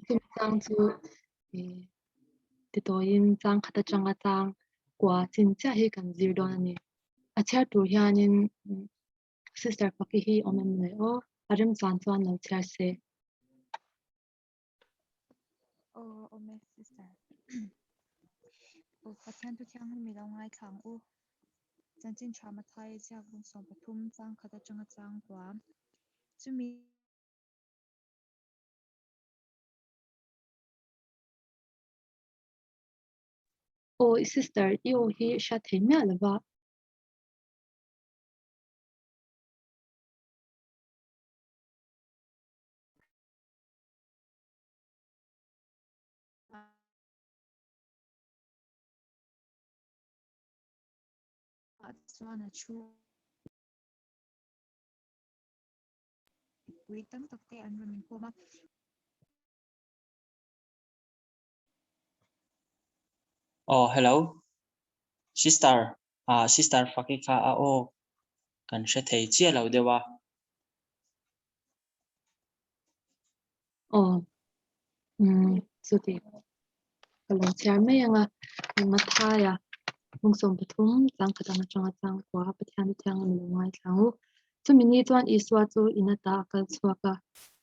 Chumi chang chu titawiin chang khat atanga chang kua chin chiah hi kan zir dawn a ni. A chhiar tur hianin Sister Faki hi awm em le aw, a remchan chuan lo chhiar se. Aw awm e sister. Aw Pathian thu thianghlim mi lo ngaithla ang u. Chanchin tha Mathai ziak bung 13 chang khat atanga chang kua. Chumi Aw i sister i aw hi hriat thei miah lova. Ah chuan a thu pui tam tak te an rawn inkhawm a. Oh hello sister ah sister faki kha a aw kan hre thei chiah lo deuh a. Aw umm chuti ka lo chhiar mai ang a Mathaia hmung 13 chang khat ang atanga chang kua Pathian thiang a ni lo ngaithla ang u. Chumi ni chuan Isua chu in ata a kal chhuak a,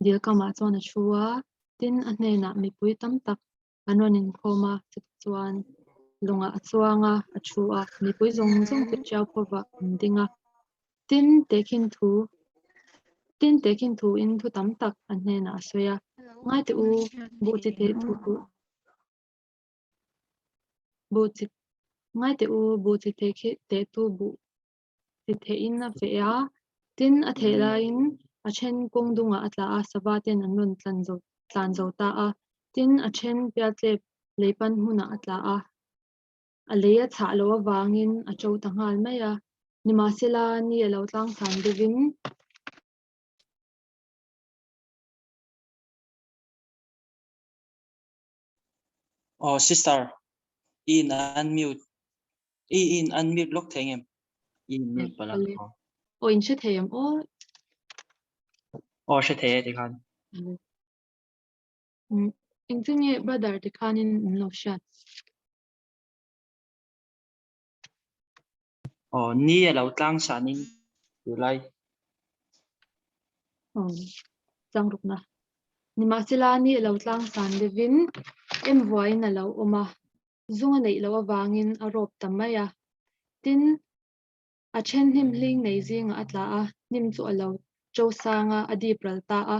dil kamah chuan a thu a, tin a hnenah mipui tam tak an rawn inkhawm a, chutichuan lawngah a chuang a, a thu a, mipui zawng zawng chu ṭiau pawhah an ding a. Tin, tehkhin thu, tin, tehkhin thuin thu tam tak an hnenah a sawi a, Ngai teh u, buh chi teh thu, buh chi, ngai teh u, buh chi teh khi tehtu buh chi theihin a feh a, tin, a theh laiin a then kawng dungah a tla a, sava ten an rawn tlan zo tlan zo ta a, tin, a then pialtlep lei pan hmunah a tla a, a lei a chhah loh avangin a to ta nghal mai a, nimahsela ni a lo tlangsan deuhin. Aw sister, i in unmute, i in unmute lawk thei ngem? I in mute palh a. Aw in hre thei em aw? Aw hre thei e tikhan. Engtin nge brother tikhanin in lo hriat? Aw ni a lo tlang sanin tulai. Aw chang rukna. Nimahsela ni a lo tlang san deuhin em vuaiin a lo awm a, zung a neih loh avangin a rawp ta mai a. Tin, a then hnim hling nei zingah a tla a, hnim chu a lo to sang a, a dip ral ta a.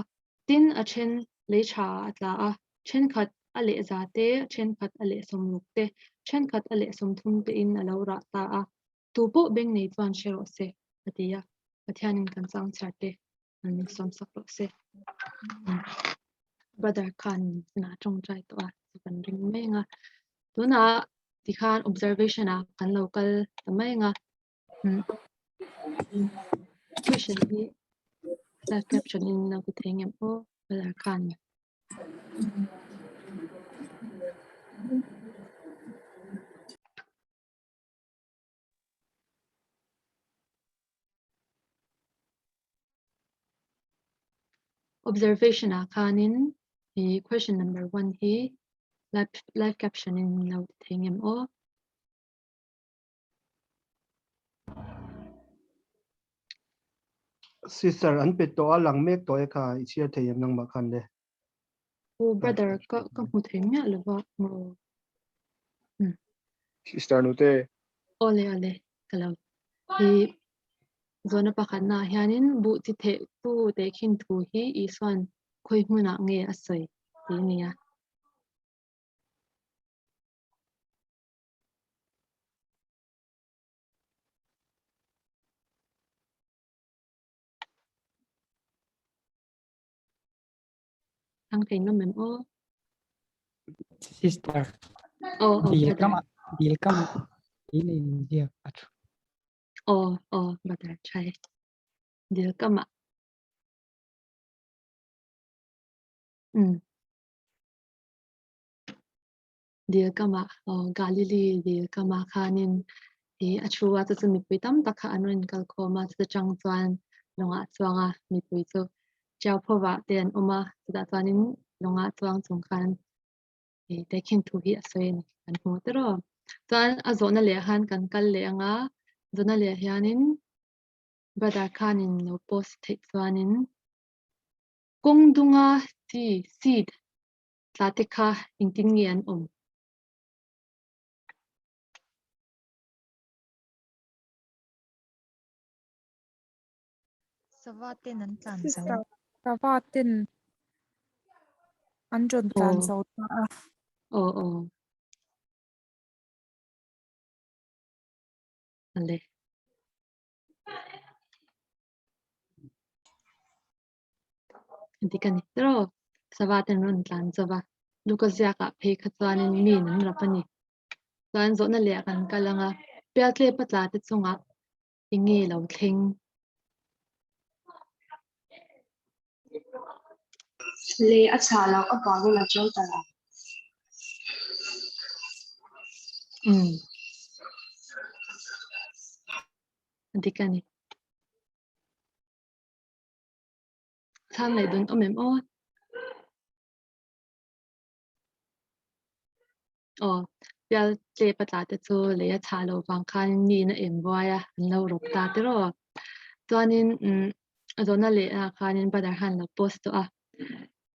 Tin, a then lei tha ah a tla a, thenkhat a leh za te, thenkhat a leh 60 te, thenkhat a leh 30 tein a lo rah ta a. Tu pawh beng nei chuan hre rawh se, a ti a. Pathianin kan chang chhiar te an min sawm sak rawh se. Brother khan na tawngtai tawh a, chu kan ring mai ang a. Tunah tikhan observation ah kan lo kal ta mai ang a. Question hi live caption in lo ti thei ngem aw brother khan. Observation ah khanin hi question number 1 hi live, live caption in lo ti thei ngem aw. Sister an pe tawh a lang mek tawh e kha i chhiar thei em nangmah khan le. U brother ka ka hmu thei miah lova maw. Sister nute. Awle awle ka lo hi zawhna pakhatna ah hianin buh chi theh tu tehkhin thu hi Isuan khawi hmunah nge a sawi tih a ni a. Thang thei ngam em aw? Sister. Aw, aw, Dil brother. kama, dil kama. Dil in ziak a thu. Aw, aw, brother, try. Dil kama. Dil kama, aw, Galilee dil kama khanin hi a thu a, chu chu mipui tam tak kha an rawn kal khawm a, chuta tang chuan lawngah chuanga mipui chu Tiau phovah te an awm a, chutah chuanin Lawnga chuang chung khan i tehkhin thu hi a sawi a ni kan hmu ta rawh. Chuan a zawhna leh ah khan kan kal leh ang a, zawhna leh ah hianin brother khanin lo post theih chuanin kawng dunga chi seed tla te kha engtin nge an awm? Sava ten an tlan zo. Sava ten an rawn tlan zo ta a. Aw aw. Ale. Dik a ni tiraw? Sava ten rawn tlan zo va. Luka ziakah phei kha chuanin mi an rap a ni. Chuan zawhna leh ah kan kal ang a, Pialtlep a tla te chungah eng nge lo thleng? Lei a chhah loh avangin a ṭo ta lo. Umm. Dik a ni. Chhang leh dun awm em aw? Aw, pial tlep a tla te chu lei a chhah loh vang khan niin a em buai a, an lo rawp ta tiraw. Chuanin umm a zawhna leh ah khanin brother khan lo post tawh a,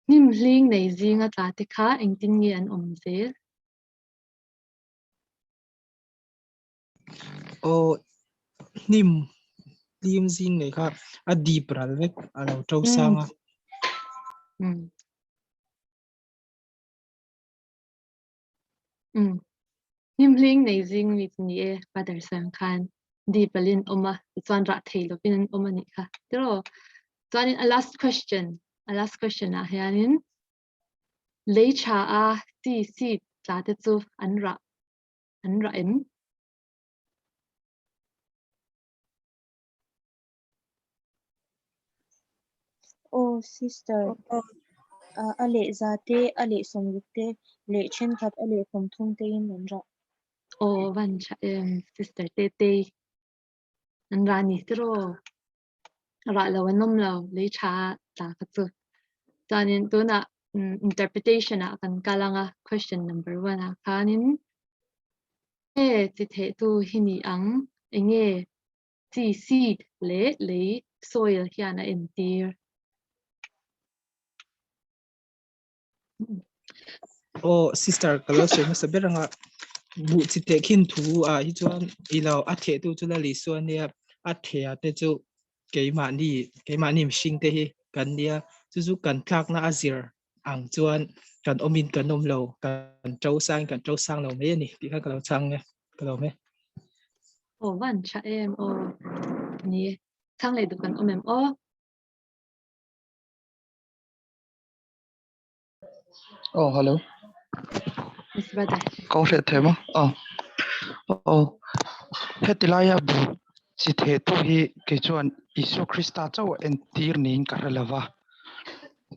hnim hling nei zinga tla te kha engtin nge an awm zel? Aw, hnim hlim zing nei kha a dip ral vek a lo to sang a. Umm. Umm. Hnim hling nei zing mi chu ni e, Father Sam khan dip alin awm a, tichuan rah thei lovin an awm a nih kha. Tiraw? Chuanin a last question, a last question ah hianin lei tha a chi seed tla te chu an rah an rah em? Aw sister, a leh za te, a leh sawmruk te, leh thenkhat a leh sawmthum te in an rah. Aw van tha em sister Tetei. An rah ni tiraw? Rah lo an awm lo, lei tha tla kha chu. Chuanin tunah interpretation ah kan kal ang a, question number 1 ah khanin nge chi theh tu hi ni ang, enge chi seed leh lei soil hian a entir. Aw sister ka lo sawi hmasa ber anga buh chi teh khin thu ah hi chuan i lo a theh tu chu la li suan nia a theh ah te chu keimahni keimahni mihring te hi kan nia chu chu kan tlakna a zir ang chuan kan awmin kan awm lo kan to sang kan to sang lo mai a ni tih kha ka lo chhang e ka lo me. Aw van tha em aw ni chhang leh duh kan awm em aw. Oh, hello. Miss Brother. Kau hriat thei maw? Oh. Oh. Heti laia bu chi theh tu hi kei chuan Isua Krista chauh a entir niin ka hre lova.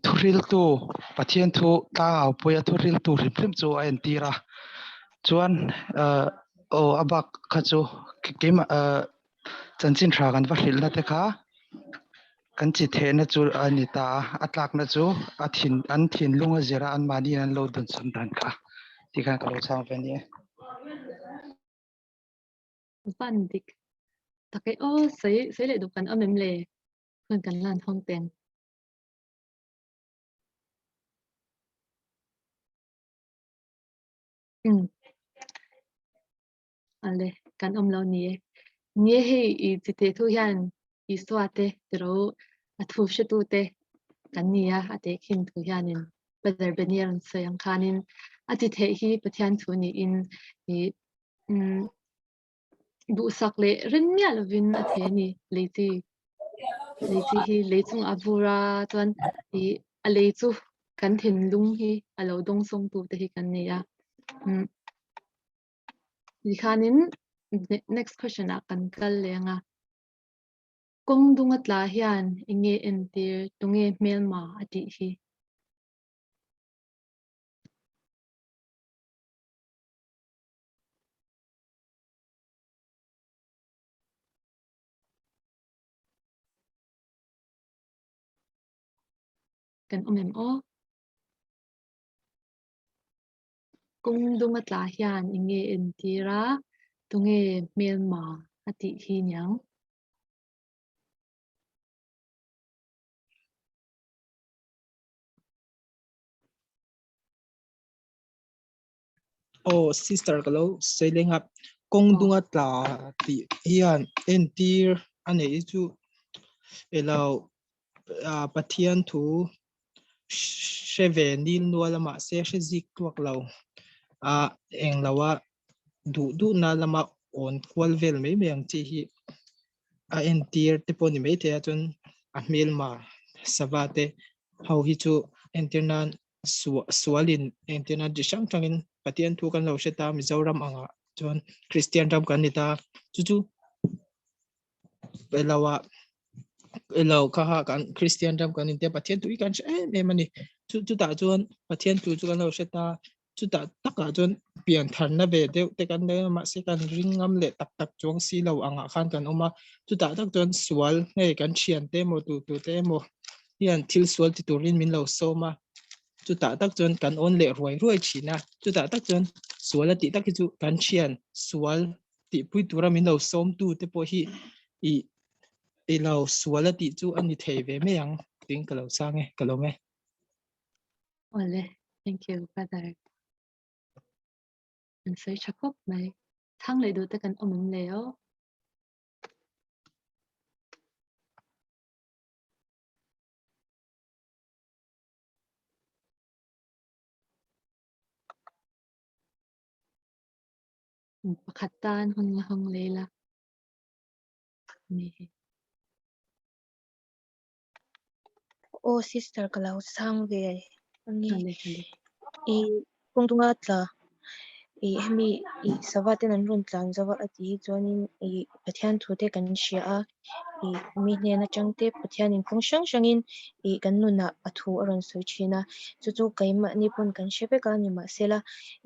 Thuhriltu Pathian thu tlangau puia thuhriltu hrim hrim chu a entir a. Chuan uh, oh, a bak kha chu keimah uh, chanchin tha kan va hrilhna te kha kan chi thehna chu a ni ta a, a tlakna chu a thin an thinlung a zira anmahni an lo dunchhan dan kha tih khan ka lo chhang ve a ni e. Van dik tak e aw sawi sawi leh duh kan awm em le hun kan lan hawng teng. Umm. Ale kan awm lo ni e. Ni e hei i chi teh thu hian Isua te tiro a thu hretu te kan ni a, a tehkhin thu hianin Brother Benny a rawn sawi ang khanin a chi theih hi Pathian thu niin i um duhsak leh rin miah lovin a thei a ni. Lei chi lei chi hi lei chung a vur a chuan i a lei chu kan thinlung hi a lo dawngsawng tu te hi kan ni a. Um Tikhanin next question ah kan kal leh ang a. Kawng dunga tla hian eng nge entir, tunge hmelma a tih hi? Kan awm em aw? Kawng dunga tla hian eng nge entir a, tunge hmelma a tih hi niang? Aw sister ka lo sawi leng a, kawng dunga tla tih hian entir a neih hi chu elo Pathian thu hre ve nil nual a mahse hre zik tluak lo a eng lo a duh duhna lama awn kual vel mai mai ang chi hi a entir te pawh ni maithei a chuan a hmelma sava te ho hi chu entir nan sualin engtin a ti hrang hrangin Pathian thu kan lo hre ta Mizoram angah chuan Kristian ram kan ni ta chu chu elo ah elo kha kha kan Kristian ram kan intia Pathian thu hi kan hre em em a ni chu chutah chuan Pathian thu chu kan lo hre ta chutah takah chuan pian tharna ve deuh te kan nei a mahse kan ring ngam leh tak tak chuang si lo angah khan kan awm a chutah tak chuan sual hei kan thiante emaw tu tu te emaw hian thil sual ti turin min lo sawm a, chutah tak chuan kan awn leh ruai ruai thin a, chutah tak chuan sual a tih tak hi chu kan thian sual tihpui tura min lo sawm tu te pawh hi ih i lo sual a tih chu a ni thei ve mai ang tiin ka lo chang e, ka lawm e. Awle, thank you brother. An sawi tha khawp mai. Chhang leh duh te kan awm em le aw. Pakhat tan hun la hawng leh la ni hi. Aw sister ka lo sang ve ani. I kawngdunga tla i hemi i sava ten an rawn tlan zo a a tih hi chuanin i Pathian thu te kan hria a i mi hnen atang te Pathianin kawng hrang hrangin i kan nunah a thu a rawn sawi thin a chu chu keimahni pawn kan hre vek a nimahsela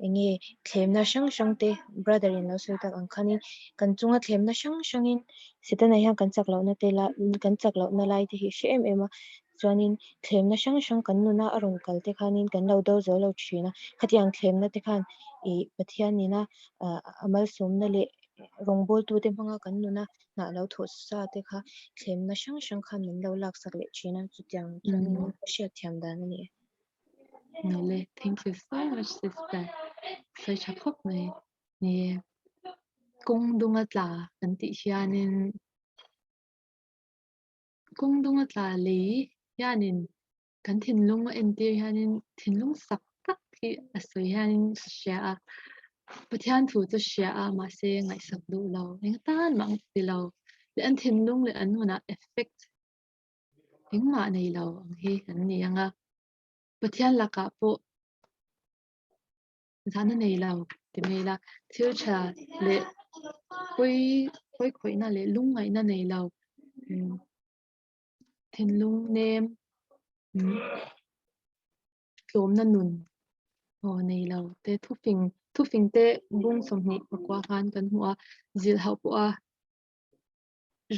enge thlemna hrang hrang te brother in lo sawi tak ang khanin kan chunga thlemna hrang hrangin Setana hian kan chak lohna te la kan chak lohna lai te hi hre em em a chuanin thlemna hrang hrang kan nuna a rawn kal te khanin kan lo do zo lo thin a khatiang thlemna te khan ih Pathianina a malsawmna leh rawngbawltu te hmanga kan nuna hnah lo thawh sa te kha thlemna hrang hrang khan min lo laksak leh thin a chutiang chuanin ka hriatthiam dan a ni e. Nole, thank you so much sister. Sawi tha khawp mai. Ni e, kawng dunga tla kan tih hianin kawng dunga tla lei hianin kan thinlung a entir hianin thinlung sak tak hi a sawi hianin ka hria a, Pathian thu chu hria a mahse ngaihsak duh lo eng atan mah ang ti lo leh an thinlung leh an nunah effect engmah nei lo ang hi an ni ang a, Pathian lakah pawh zahna nei lo ti mai ila thil tha leh pawi pawi khawihna leh lungngaihna nei lo thinlung nem tlawmna nun aw nei lo te thufing thufing te bung 20 pakua khan kan hmu a zilh hauh pawh a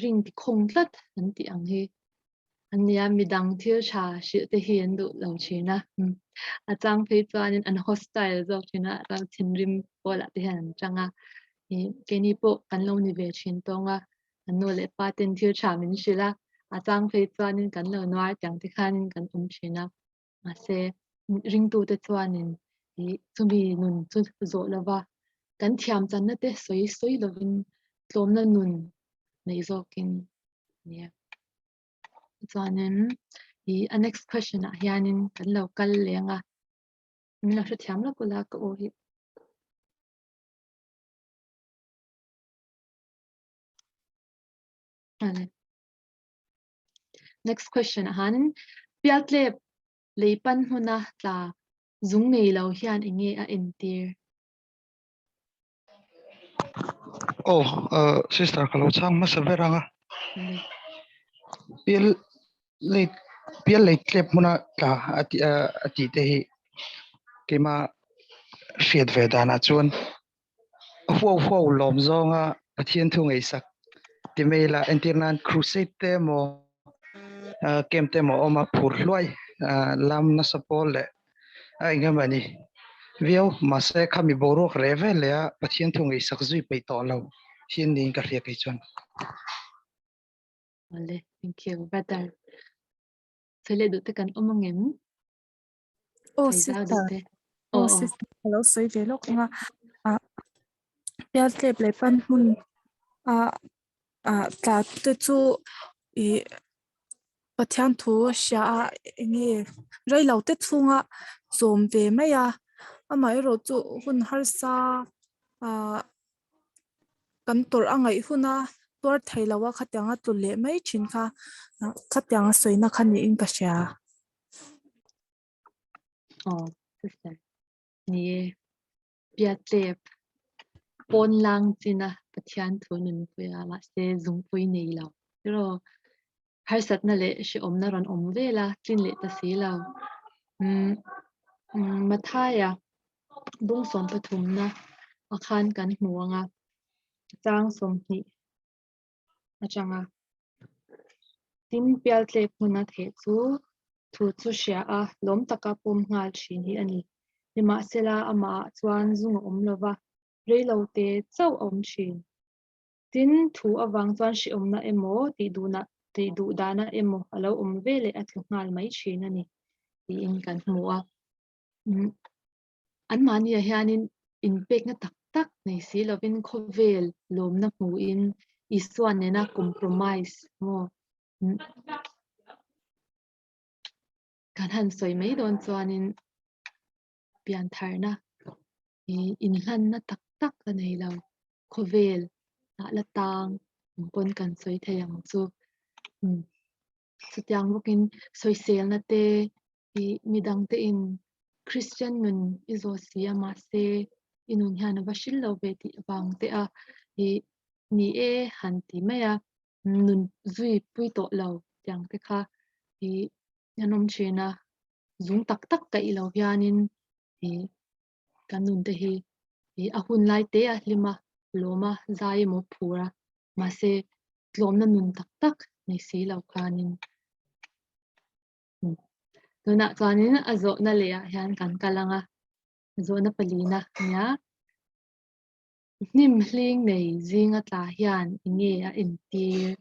ring ti khawng tlat an tih ang hi an nia midang thil tha hrilh te hi an duh lo thin a a chang phei chuanin an hostile zawk thin a chuan thinrim pawlah te hian an chang a ih keini pawh kan lo ni ve thin tawng a an nu leh pa ten thil tha min hrilh a a chang phei chuanin kan lo nuar tiang te khanin kan awm thin a mahse ringtute chuanin ih chumi nun chu zawh lova kan thiam channa te sawi sawi lovin tlawmna nun nei zawkin nia chuanin ih a next question ah hianin kan lo kal leng a min lo hrethiam lawk ula ka aw hi Next question ah hianin pialtlep lei pan hmuna tla zung nei lo hian eng nge a entir? Aw, sister ka lo chhang hmasa ber ang a. Pial lei pial lei tlep hmuna tla a tih a tih te hi keima hriat ve danah chuan huau huau lawm zawnga Pathian thu ngaihsak ti mai ila entir nan crusade te emaw camp te emaw a awm a phur hluai lam nasa pawl leh a eng emaw ni. viau mahse khami boruak reh vel leh a Pathian thu ngaihsak zui peih tawh lo hi an niin ka hria kei chuan. Awle, thank you brother. Sawi leh duh te kan awm angem? Aw sister, aw sister ka lo sawi ve lawk ang a, ah pialtlep leh pan hmun ah ah tla te chu ih Pathian thu a hria a eng nge rei lo te chhunga zawm ve mai a, amaherawh chu hun harsa ah kan tawrh a ngaih hun a tuar thei lo a khatiang a tlu leh mai thin kha khatiang a sawina kha niin ka hria. Aw sister ni e piatlep pawn lang china Pathian thu nunpui a mahse zungpui nei lo tiraw harsatna leh hrehawmna rawn awm vel a tlin leh ta si lo umm Mathaia bung 13na a khan kan hmu ang a chang 20 atanga tin pialtlep hmuna theh chu thu chu hria a lawm taka pawm nghal thin hi a ni. Nimahsela amahah chuan zung a awm lova reilo te chauh a awm thin. Tin, thu avang chuan hrehawmna emaw tih duhna tih duh dahna emaw a lo awm ve leh a tlu nghal mai thin a ni tiin kan hmu a. Anmahniah hianin inpekna tak tak nei si lovin khawvel lawmna hmuin Isua nena compromise maw kan han sawi mai dawn chuanin piantharna inhlanna tak tak a nei lo. Khawvel ah la tang ang pawn kan sawi thei ang chu. Chutiang bawkin sawiselna te ih midang te in Christian nun i zawh si a mahse i nun hian a va hrilh lo ve tih avang te a ih ni e han ti mai a nun zui pui tawh lo tiang te kha ih an awm thin a zung tak tak kaih lo hianin ih kan nun te hi ih a hun lai te a hlim a lawm a zai emaw phur a mahse tlawmna nun tak tak nei si lo khanin tunah chuanin a zawhna leh ah hian kan kal ang a zawhna palina ania hnim hling nei zinga tla hian enge a entir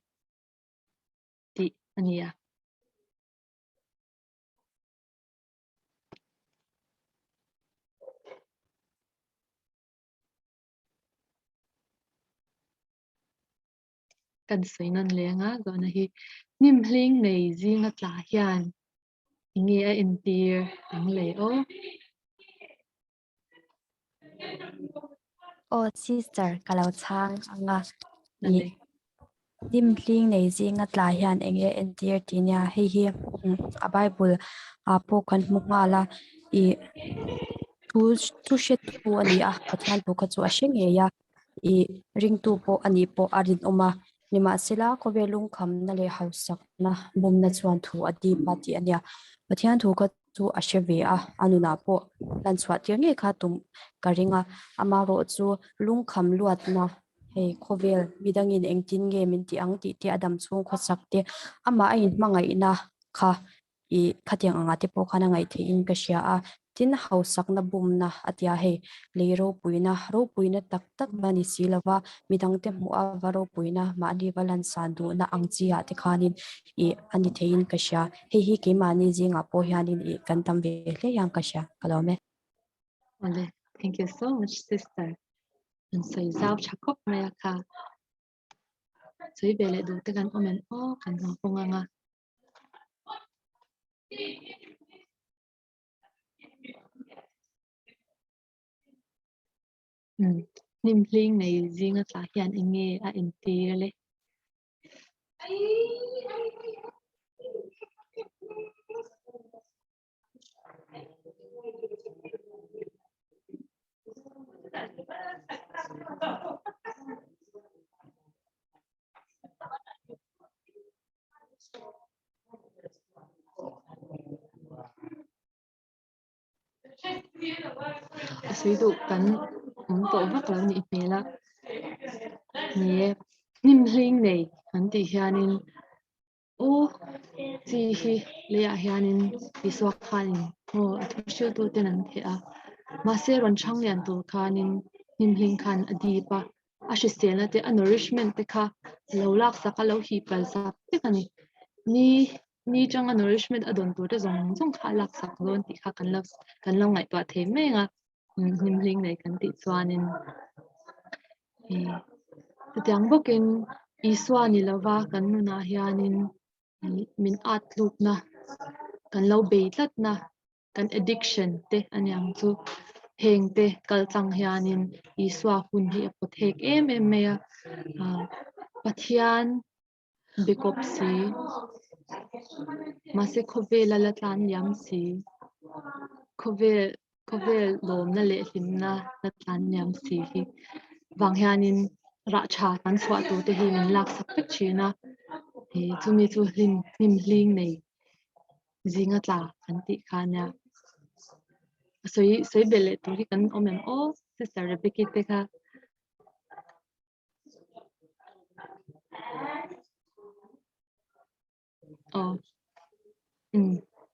tih a ni a. Kan sawi nawn leng a zawhna hi hnim hling nei zinga tla hian enge a entir ang le aw. Aw sister ka lo chhang ang a i hnim hling nei zinga tla hian enge entir tih nia hei hi a bible ah pawh kan hmu nghal a i thu thu hretu a ni a Pathian thu kha chu a hre ngei a i ringtu pawh a nih pawh a rinawm a nimahsela khawvel lungkhamna leh hausakna bumna chuan thu a dip a tih a nia Pathian thu kha chu a hre ve a, a nunah pawh hlan chhuah tir ngei kha tum ka ring a, amaherawh chu lungkham luatna hei khawvel midangin engtin nge min tih ang tih te a dam chhung khawsak te amah a inhmangaihna kha ih khatiang angah te pawh khan a ngaih theihin ka hria a, tin hausakna bumna a tia hei lei ropuina ropuina tak tak va ni si lova midangte hmuh a va ropuina mahni va lansan duhna ang chi ah te khanin ih a ni theiin ka hria. Hei hi keimahni zingah pawh hianin ih kan tam ve hle hian ka hria, ka lawm e. Awle, thank you so much sister. An sawi zau tha khawp mai a kha. Sawi ve leh duh te kan awm em aw kan hmu pawng ang a. Um, hnim hling nei zinga tla hian eng nge a entir le? A sawi duh kan awm tawh vak lo nih hmel a ni e hnim hling nei an tih hianin aw chi hi leiah hianin Isua khanin aw a thu hriltu ten an theh a. Mahse rawn chhang lian tur khanin hnimhling khan a dip a, a hriselna te a nourishment te kha lo laksak a lo hip kal sak vek a ni. Ni ni tanga nourishment a dawn tur te zawng zawng kha a laksak dawn tih kha kan lo kan lo ngaihtuah thei mai ang a, hnimhling nei kan tih chuanin chutiang bawkin Isua ni lova kan nunah hianin min at tlukna kan lo bei tlatna kan addiction te a niang chu heng te kal tlang hianin Isua hun hi a pawt hek em em mai a Pathian be kawp si mahse khawvel a la tlan liam si khawvel khawvel lawmna leh hlimna la tlan liam si hi vang hianin rah tha kan chhuah tur te hi min laksak vek thin a chumi chu hlim hnim hling nei zinga tla kan tih kha ania sawi sawi belh leh tur hi kan awm em aw sister Rebecca te kha aw um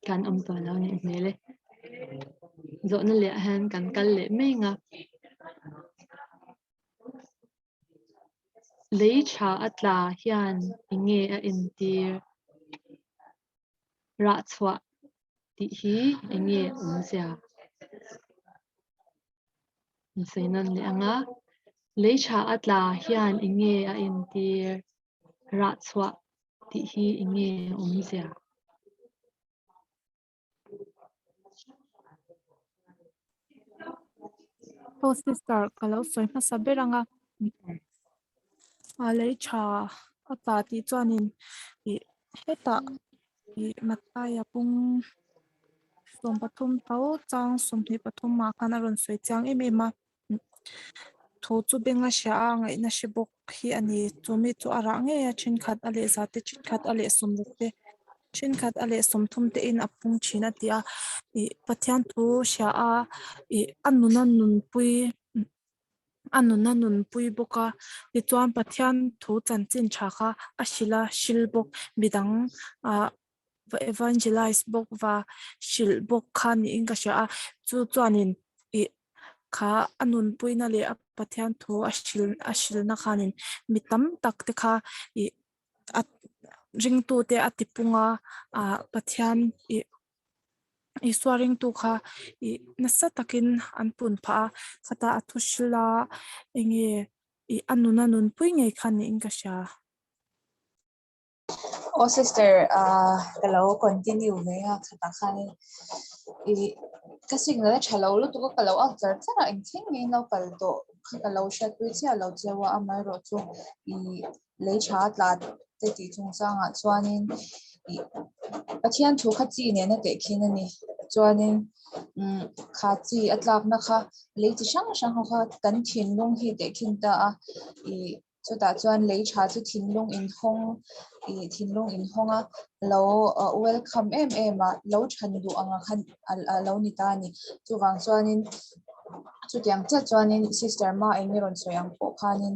kan awm tawh lo nih hmel e zawhna leh ah hian kan kal leh mai ang a lei tha a tla hian eng nge a entir rah chhuah tih hi eng nge awmzia in sawi nawn leh ang a lei tha a tla hian eng nge a entir rah chhuah tih hi eng nge awmzia. Aw sister ka lo sawi hmasa ber ang a a lei tha a tla tih chuanin ih hetah ih Mathaia pung 13 tho chang 23 ah khan a rawn sawi chiang em em a thu chu beng a hria a ngaihna hre bawk hi a ni chu mi chu a rah ngei a thenkhat a leh za te thenkhat a leh sawmruk te thenkhat a leh sawmthum te in a pung thin a ti a ih Pathian thu hria a ih a nun a nunpui a nun a nunpui bawk a tichuan Pathian thu chanchin tha kha a hrilh a hril bawk midang ah va evangelize bawk va hrilh bawk kha niin ka hria a chu chuanin ih kha a nunpuina leh a Pathian thu a hril a hrilna khanin mi tam tak te kha ih a ringtu te a ti pung a ah Pathian ih Isua ringtu kha ih nasa takin an pun phah a khatah a thu hrilh a eng nge ih a nun a nunpui ngei kha niin ka hria. Aw sister ah ka lo continue ve a khatah khanin ih ka signal a tha lo lutuk a ka lo out char char a engthleng ngei in lo kal tawh kha ka lo hriatpui chiah lo cheu a amaherawhchu ih lei tha a tla te tih chungchangah chuanin ih Pathian thu kha chi nena tehkhin a ni chuanin umm kha chi a tlakna kha lei chi hrang hrang ho kha kan thinlung hi tehkhin ta a ih. Chutah chuan lei tha chu thinlung inhawng ih thinlung inhawng a lo welcome em em a lo than duh ang a khan a lo ni ta a ni. Chuvang chuanin chutiang chiah chuanin sister ma eng i rawn sawi ang pawh khanin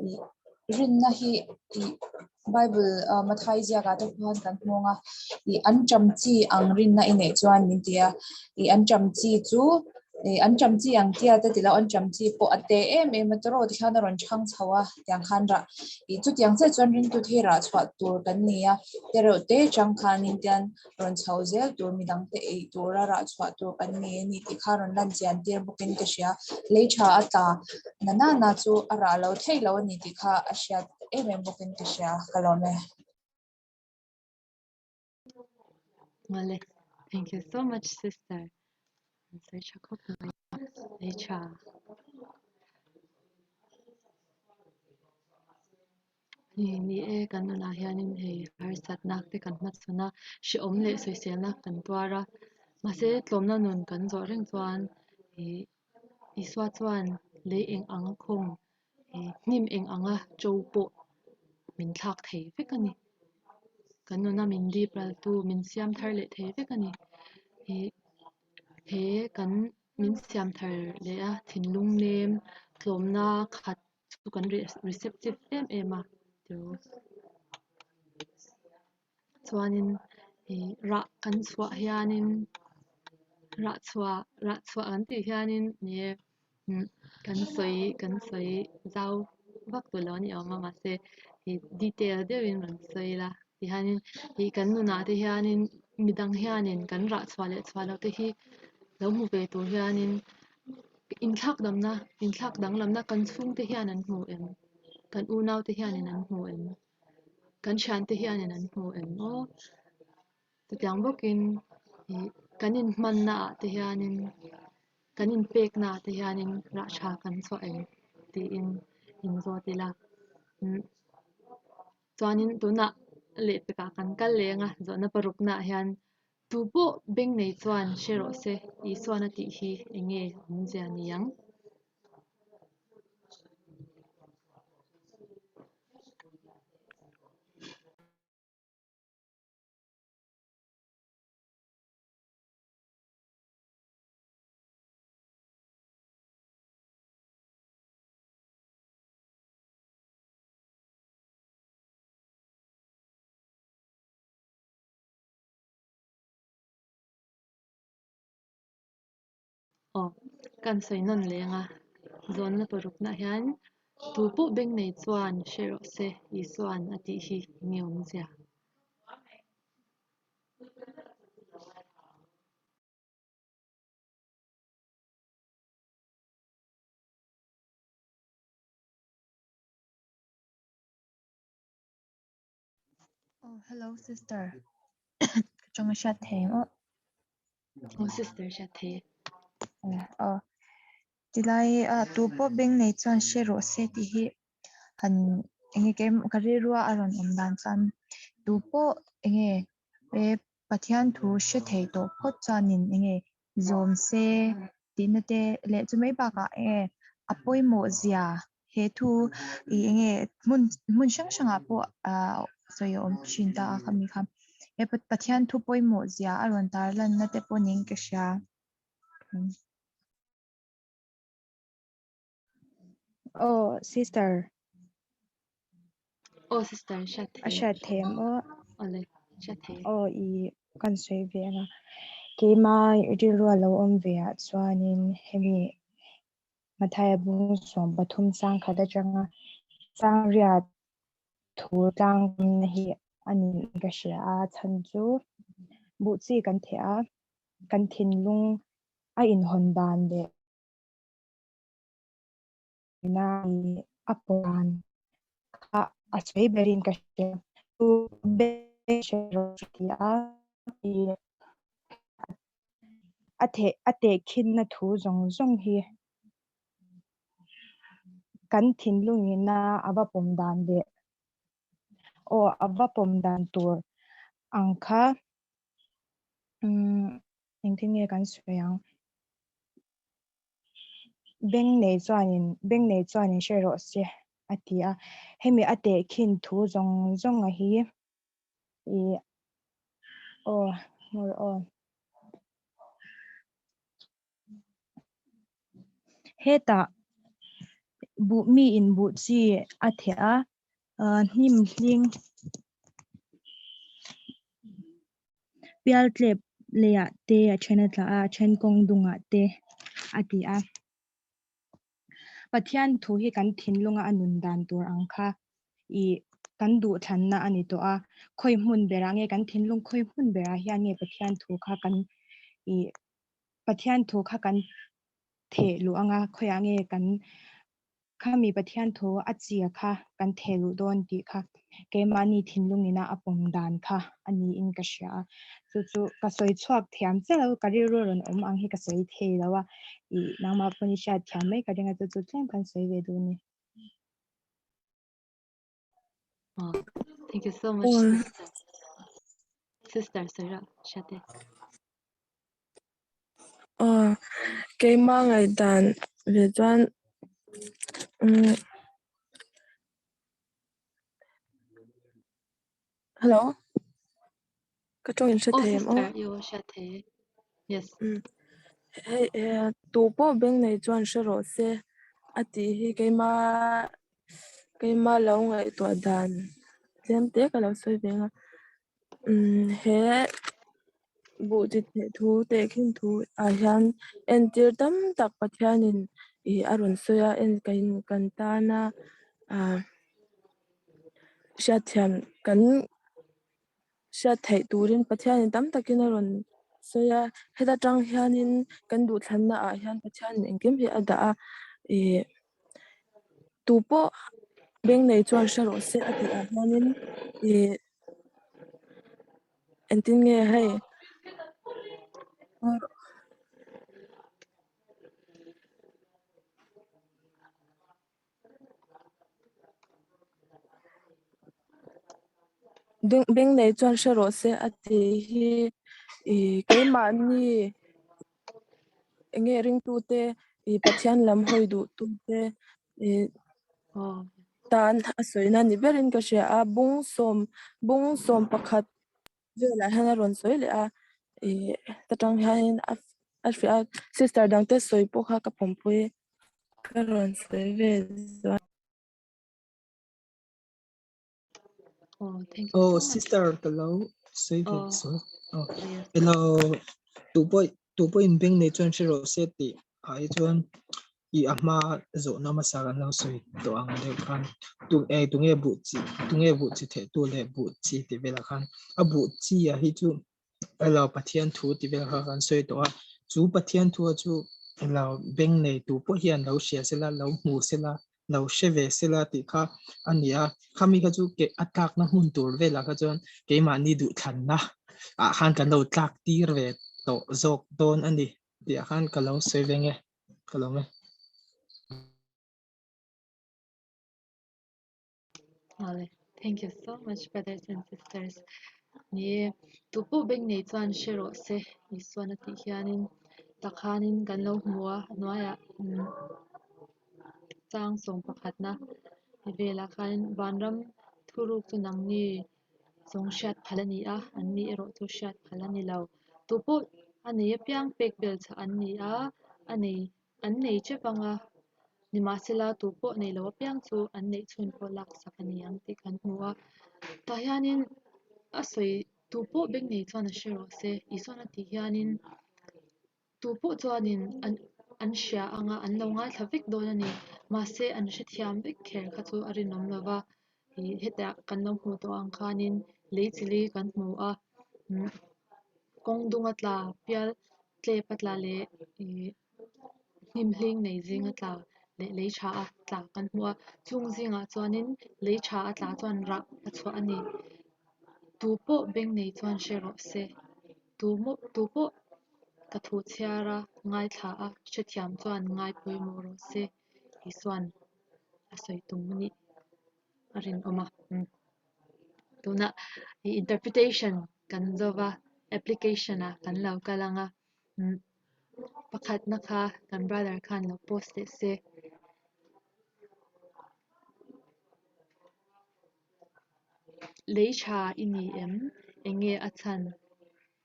ih rinna hi ih bible Mathai ziakah te khuan kan hmawng a ih an ṭam chi ang rinna i neih chuan min ti a ih an ṭam chi chu. Ih an ṭam chi ang tia te ti lo an ṭam chi pawh a te em em a tawrh tikhian a rawn chhang chho a tiang khan rah ih chutiang chiah chuan ringtu te hi rah chhuah tur kan ni a tereuh te chang khanin tian rawn chho zel tur midang te ei tura rah chhuah tur kan ni a ni tih kha rawn lan chian tir bawkin ka hria lei tha a tla na na na chu a rah lo thei lo a ni tih kha a hriat em em bawkin ka hria ka lawm e. Male, thank you so much sister. Sawi tha khawp mai. Lei tha. Ni ni e kan nunah hianin hei harsatna te kan hmachhawn a, hrehawm leh sawiselna kan tuar a. Mahse tlawmna nun kan zawh reng chuan ih Isua chuan lei eng ang khawng ih hnim eng anga cho pawh min thlak thei vek a ni. Kan nuna min dip raltu min siam thar leh thei vek a ni. Ih he kan min siam thar leh a thinlung nem tlawmna khat chu kan receptive em em a tiro. Chuanin ih rah kan chhuah hianin Rah chhuah rah chhuah kan tih hianin ni e kan sawi kan sawi zau vak duh lo a ni awm a mahse ih detail deuhin rawn sawi ila tihianin ih kan nunah te hianin midang hianin kan rah chhuah leh chhuah loh te hi lo hmu ve tur hianin inthlak damna inthlak danglamna kan chhungte hian an hmu em kan unau te hianin an hmu em kan thiante hianin an hmu em aw. Chutiang bawkin ih kan inhmanna ah te hianin kan inpekna ah te hianin rah tha kan chhuah em tiin inzawt ila umm chuanin tunah lehpekah kan kal leng a zawhna parukna ah hian tu pawh beng nei chuan hre rawh se Isuan a tih hi eng nge awmzia ni ang. Aw, kan sawi nawn leng a, zawnna parukna hian tu pawh beng nei chuan hre rawh se Isuan a tih hi eng nge awmzia? Oh, hello sister. Ka chunga hriat thei em aw? Oh, sister hriat thei. Oh. Tilai a tu pawh beng nei chuan hre rawh se tih hi han enge ke ka rilrua a rawn awm dan chuan tu pawh enge e Pathian thu hre thei tawh phawt chuanin enge zawm se tihna te leh chu mai bakah enge a pawimawh zia he thu ih enge hmun hmun hrang hrangah pawh ah sawi a awm thin ta a khami kha he Pathian thu pawimawh zia a rawn tar lanna te pawh niin ka hria. Oh sister. Oh sister hriat A hriat thei em aw? Awle hriat thei. Aw i kan sawi ve anga keima rilru a lo awm ve ah chuanin hemi Mathaia bung 13 chang khat atanga chang riat thu tlang hi a ni ka hria a chhan chu buh chi kan theh a kan thinlung a inhawn dan leh na a puan kha a sawi berin ka hria chu ti a a theh a tehkhinna thu zawng zawng hi kan thinlungina a va pawm dan leh aw a va pawm dan tur ang kha umm engtin nge kan sawi ang. Beng nei chuanin beng nei chuanin hre rawh se a ti a, hemi a tehkhin thu zawng zawng a hi ih aw hmur aw hetah buh mi in buh chi a theh a hnim hling pialtlep leiah te a then a tla a a then kawng dungah te a ti a. Pathian thu hi kan thinlunga a nun dan tur ang kha ih kan duhthlanna a ni tawh a, khawi hmun berah nge kan thinlung khawi hmun berah hian nge Pathian thu kha kan ih Pathian thu kha kan theh luh anga khawiah nge kan Khami Pathian thu a chia kha kan theh luh dawn tih kha keimahni thinlungina a pawm dan kha a niin ka hria a. Chu chu ka sawi chhuak thiam chiah lo, ka rilru rawn awm ang hi ka sawi thei lo a, ih nangmah pawn i hriat thiam mai ka ring a, chu chu tlem kan sawi ve duh a ni. Oh, thank you so much, sister. Sister Sarah, Shate. Aw, keimah ngaihdan ve chuan umm Hello ka tawng in hre Oh thei em aw? sister, i aw hriat thei e. Yes. Umm hei eh tu pawh beng nei chuan hre rawh se a tih hi keimah keimah lo ngaihtuah dan tlem te ka lo sawi ve ang a. Umm he. Buh chi theh thu tehkhin thu ah hian entir tam tak Pathianin ih a rawn sawi a, en kan kan tana ah hriatthiam kan hriat theih turin Pathianin tam takin a rawn sawi a, heta tang hianin kan duhthlanna ah hian Pathianin engkim hi a dah a ih tupawh beng nei chuan hre rawh se a tih ah hianin ih Engtin nge hei? Beng nei chuan hre rawh se a tih hi ih keimahni enge ringtute ih Pathian lam hawi duhtute ih tan a sawina ni berin ka hria a bung sawm bung sawm pakhat velah hian a rawn sawi leh a ih ta tang hianin a a hrilh a sister dang te sawi pawh kha ka pawmpui ka rawn sawi ve chuan. Oh, thank you Oh, so much. sister ka lo sawi ve Oh, sawi. Oh, yes. hello. Tu pawh tu pawh in beng nei chuan hre rawh se tih ah hi chuan i a hma zawhna hmasa kan lo sawi tawh ang deuh khan tu eh tunge buh chi tunge buh chi theh tu leh buh chi tih velah khan a buh chi ah hi chu hello Pathian thu tih vel kha kan sawi tawh a chu Pathian thu a chu hello beng nei tu pawh hian lo hria sela lo hmu sela lo hre ve sela tih kha a ni a khami kha chu ke a tlakna hmun tur velah kha chuan keimahni duhthlanna ah khan kan lo tlak tir ve tawh zawk dawn a ni tih ah khan ka lo sawi ve nge ka lo nge. Awle, thank you so much brothers and sisters. Ni tu pawh beng nei chuan hre rawh se Isuan a tih hianin takhanin kan lo hmu a hnuaiah umm chang sawm pakhatna velah khanin vanram thuruk chu nangni zawng hriat phal a ni a, an ni erawh chu hriat phal a ni lo. Tu pawh a nei apiang pek bel chah an ni a, a nei An nei tep ang a, nimahsela tu pawh nei lo apiang chu an neih chhun pawh laksak a ni ang tih kan hmu a. Tah hianin a sawi tu pawh beng nei chuan a hre rawh se, Isuan a tih hianin tu pawh chuanin an an hria ang a, an lo ngaithla vek dawn a ni. Mahse an hrethiam vek kher kha chu a rinawm lo va, ih hetah kan lo hmuh tawh ang khanin lei chili kan hmu a, kawng dunga tla pial tlep a tla leh ih hnim hling nei zing a tla leh lei tha a tla kan hmu a chung zingah chuanin lei tha a tla chuan rah a chhuah a ni tu pawh beng nei chuan hre rawh se tu maw tu pawh ka thu chhiar a ngaithla a hrethiam chuan ngai pawimawh rawh se tih chuan a sawi tum a nih a rinawm a tunah ih interpretation kan zo va application ah kan lo kal ang a pakhatna kha kan brother khan lo post leh se. Lei tha i ni em? Enge a chhan?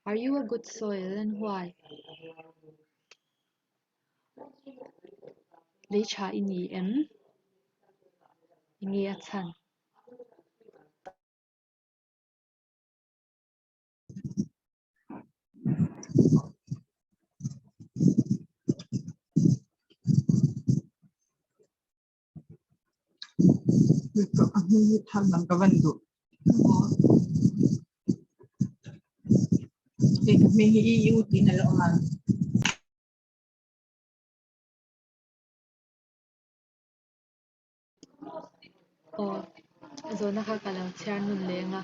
Are you a good soil and why? Lei tha i ni em? Enge a chhan? Ka van duh. Hei ka hming hi EU tiin a la awm a. Aw, zawhna kha ka lo chhiar nun leng a.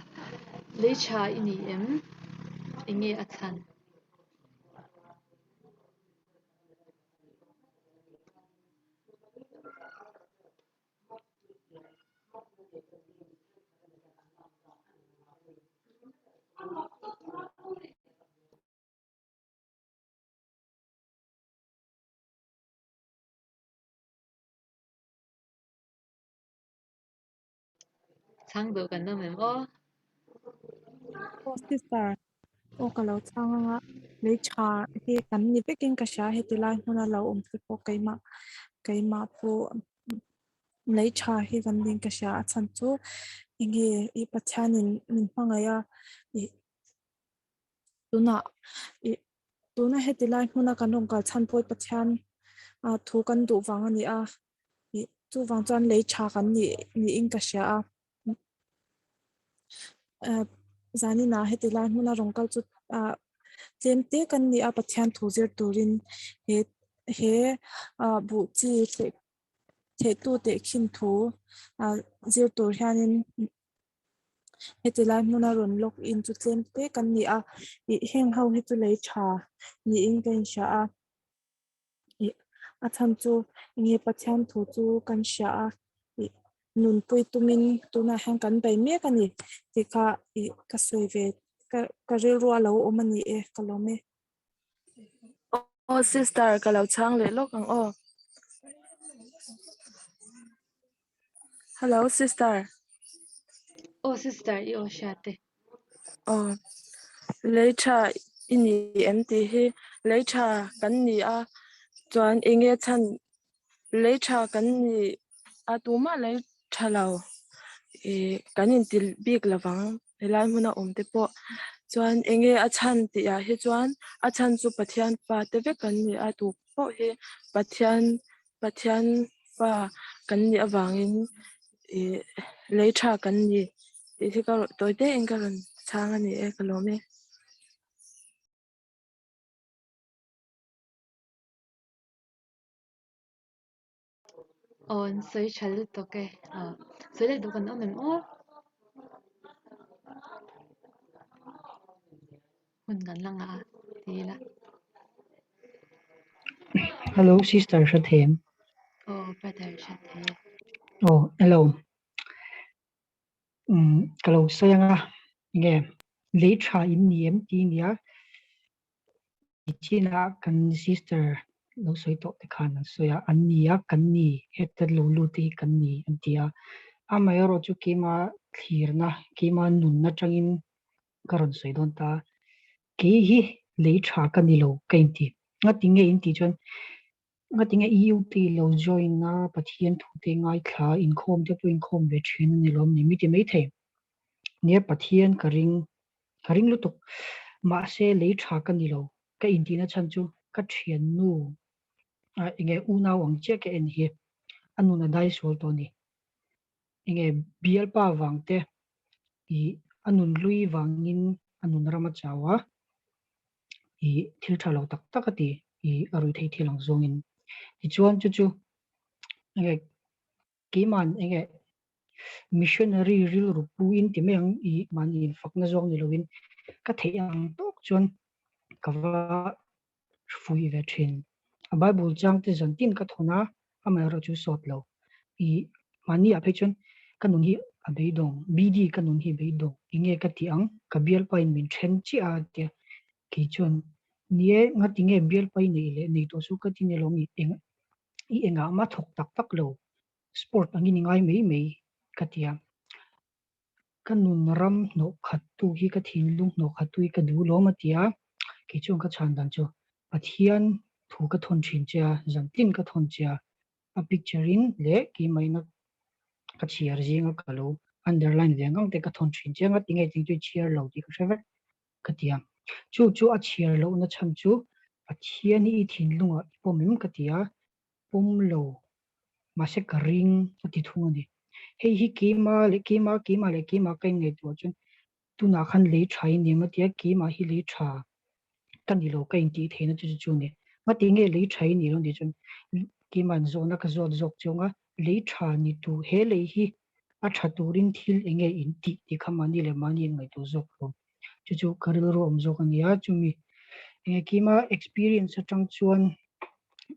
Lei tha i ni em? Enge a chhan? Chhang duh kan awm em aw? Aw sister, aw ka lo chhang anga lei tha hi kan ni vekin ka hria heti lai hmuna lo awm te pawh keimah keimah pawh lei tha hi kan ning ka hria a chhan chu enge i Pathianin min hmangaih a ih. Tunah ih tuna heti lai hmuna kan rawn kal chhan pawh Pathian ah thu kan duh vang a ni a, ih chuvang chuan lei tha kan nih niin ka hria a. Ah zaninah heti lai hmuna rawn kal chu ah tlem te kan ni a Pathian thu zir turin he he ah buh chi theh thehtu tehkhin thu ah zir tur hianin Heti lai hmuna rawn log in chu tlem te kan ni a, ih heng ho hi chu lei tha niin ka inhria a, ih a chhan chu enge Pathian thu chu kan hria a, ih nunpui tumin tunah hian kan bei mek a ni tih kha ih ka sawi ve ka ka rilru a lo awm a ni e ka lawm e. Aw sister ka lo chhang leh lawk ang aw. Hello sister. Aw sister i aw hria te. Aw lei tha i ni em tih hi lei tha kan ni a chuan enge chhan lei tha kan ni a tumah lei tha lo ih kan inti bik lovang helai hmuna awm te pawh chuan enge a chhan tih ah hi chuan a chhan chu Pathian fa te vek kan ni a tu pawh hi Pathian Pathian fa kan nih avangin ih lei tha kan ni tih hi ka tawi te in ka rawn chhang a ni e ka lawm e. Aw an sawi tha lutuk e aw sawi leh duh kan awm em aw hun kan la ngah a ti ila. Hello sister Hrathem. Aw brother Hrathem. Aw hello. Um ka lo sawi anga nge lei tha in ni em ti nia Nichinah kan sister lo sawi tawh te khan an sawi a, an ni a, kan ni, heta lo lut te hi kan ni an ti a. Amaherawh chu keima thlirna, keima nunna atangin ka rawn sawi dawn ta. Kei hi lei tha ka ni lo ka inti. Ngati nge intih chuan ngati nge EU te lo join a, Pathian thu te ngaithla, inkhawm te pawh inkhawm ve thin a ni lawm ni? Mi ti maithei. Nia Pathian ka ring, ka ring lutuk. Mahse lei tha ka ni lo, ka intihna chhan chu ka thiannu enge unau ang chiah ka en hi a nun a dai sual tawh a ni. Enge bialpa vang te ih a nun hlui vangin a nun ram a chau a, ih thil tha lo tak tak a ti ih a ruih theih thil ang zawngin. Tichuan chu chu enge Keima'n enge missionary rilru pu in ti mai ang i mahni infakna zawng ni loin ka theih ang tawk chuan ka va fui ve thin. A Bible chang te zan tin ka thawn a, amaherawh chu sawt lo. I mahni ah phei chuan ka nun hi a beidawng, BD ka nun hi a beidawng, enge ka tih ang, ka bialpa in min then chiah a tia kei chuan ni e ngati nge bialpa i neih leh nei tawh chu ka ti nilo mi eng i engah mah thawk tak tak lo, sport angin i ngai mai mai ka ti a. Ka nun ram hnawh khat tu hi ka thinlung hnawh khat tu hi ka duh lawm a ti a, kei chuan ka chhan dan chu Pathian thu ka thawn thin che a, zantin ka thawn che a, a picture in leh keimahina ka chhiar zinga ka lo underline ve ngang te ka thawn thin che a, ngati nge ting chu i chhiar lo tih ka hre vek ka ti a. Chu chu a chhiar lohna chhan chu Pathian hi i thinlungah i pawm em ka ti a, pawm lo mahse ka ring a ti thung a ni. Hei hi keima leh keima, keimah leh keimah ka inngaihtuah chuan tunah khan lei tha i ni em a ti a, keimah hi lei tha ka ni lo ka intih theihna chu chu chu a ni. Ngati nge lei tha i nih lo tih chuan keimahin zawhna ka zawt zawk chiang a, lei tha ni tur he lei hi a tha turin thil eng nge in tih tih kha mahni leh mahni in ngaihtuah zawk lo. Chu chu ka rilru awm zawk a ni a, chumi enge kima experience atang chuan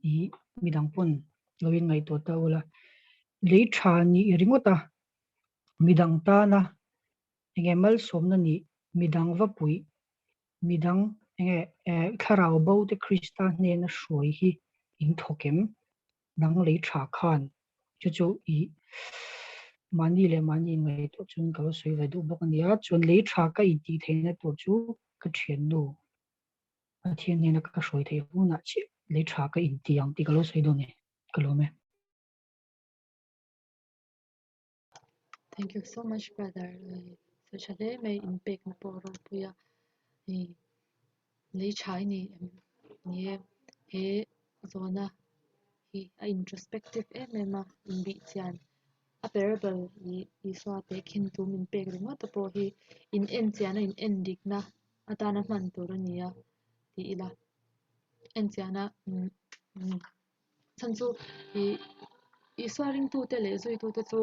ih midang pawn lo in ngaihtuah ta ula, lei tha nih ringawt a, midang tana enge malsawmna nih midang va puih, midang enge thlarau bo te Krista hnena hruai hi in thawk em? Nang lei tha khan chu chu i mahni leh mahni inngaihtuah chuan ka lo sawi ve duh bawk a nia. Chuan lei tha ka intih theihna tur chu ka thiannu Pathian hnena ka hruai theih hunah chiah lei tha ka inti ang tih ka lo sawi dawn e. Ka lawm e. Thank you so much brother. Sawi tha hle mai inpekna pawh ropui a. Lei tha i ni em? Ni e, he zawhna hi a introspective em em a, inbih chian a parable i Isua tehkhin tu min pek ringawt te pawh hi in en chian a in en dikna atana hman tur a ni a ti ila. En chian a chhan chu ih Isua ringtute leh zuitute chu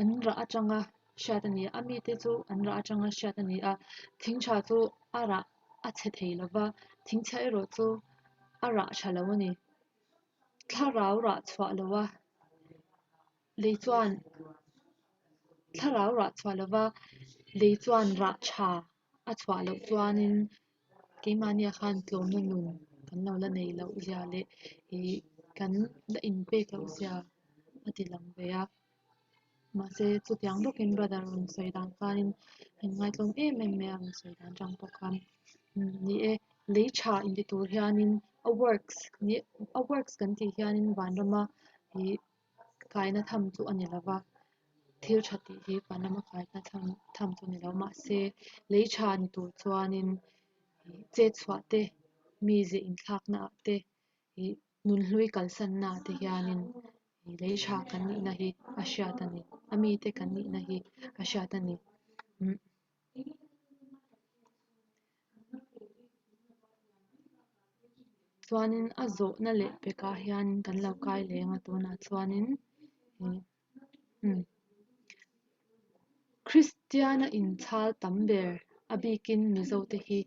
an rah atanga hriat a ni a, a mite chu an rah atanga hriat a ni a, thing tha chu a rah a chhe thei lo va, thing chhia erawh chu a rah tha lo a ni. Thlarau rah chhuah lo a, lei chuan thlarau rah chhuah lo va, lei chuan rah tha a chhuah loh chuanin keimahnia khan tlawmna nun kan lo la neih loh zia leh ih kan la inpek loh zia a ti lang ve a. Mahse chutiang bawkin brother rawn sawi dan khanin a inngaihtlawm em em mai a rawn sawi dan atang pawh khan ni e lei tha inti tur hianin a works ni a works kan tih hianin vanrama ih kaina tham chu a ni lo va, thil tha tih hi vanrama kaina tham tham chu a ni lo mahse lei tha ni tur chuanin ih chet chhuah te mi zeh inthlakna ah te ih nunhlui kalsanna ah te hianin ih lei tha kan nihna hi a hriat a ni a mite kan nihna hi a hriat a ni. Chuanin a zawhna leh pekah hian kan lo kai leng a tunah chuanin Kristiana inchhal tam ber a bikin Mizo te hi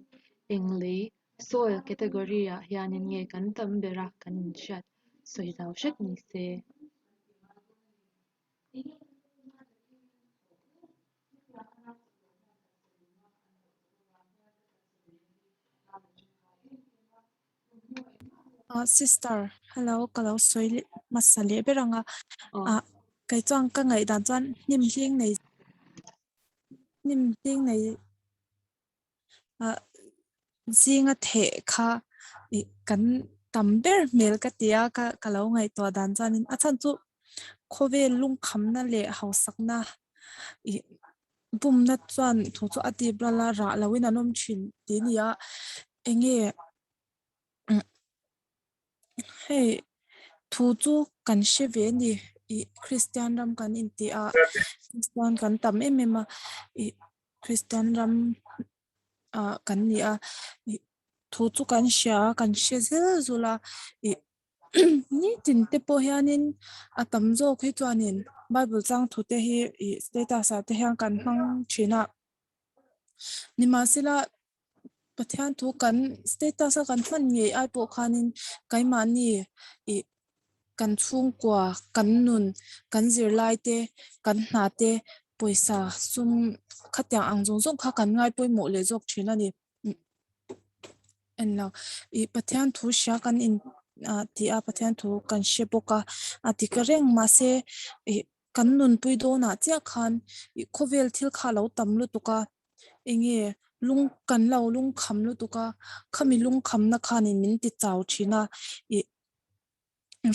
eng lei soil category ah hianin nge kan tam ber a kan inhriat sawi zau hret ni se. Ah sister hello ka lo sawi leh hmasa leh ber ang a ah kei chuan ka ngaihdan chuan hnim hling nei hnim hling nei ah zinga theh kha ih kan tam ber hmel ka ti a ka ka lo ngaihtuah dan chuanin a chhan chu khawvel lungkhamna leh hausakna ih bumna chuan thu chu a tip ral a rah loin an awm thin tih a ni a eng nge hei thu chu kan hre ve a ni ih Kristian ram kan intih a Kristian kan tam em em a ih Kristian ram ah kan ni a ih thu chu kan hria a kan hre zel zul a ih nitin te pawh hianin a tam zawk hi chuanin bible chang thu te hi ih status ah te hian kan hmang thin a nimahsela Pathian thu kan status a kan hman ngei ai pawh khanin keimahni ih kan chhungkua kan nun kan zirlai te kan hna te pawisa sum khatiang ang zawng zawng kha kan ngai pawimawh leh zawk thin a ni. En lo ih Pathian thu hria kan in ah tih a Pathian thu kan hre bawk a a ti ka reng mahse ih kan nunpui dawnah chiah khan ih khawvel thil kha a lo tam lutuk a eng nge lung kan lo lungkham lutuk a khami lungkhamna khanin min ti chau thin a ih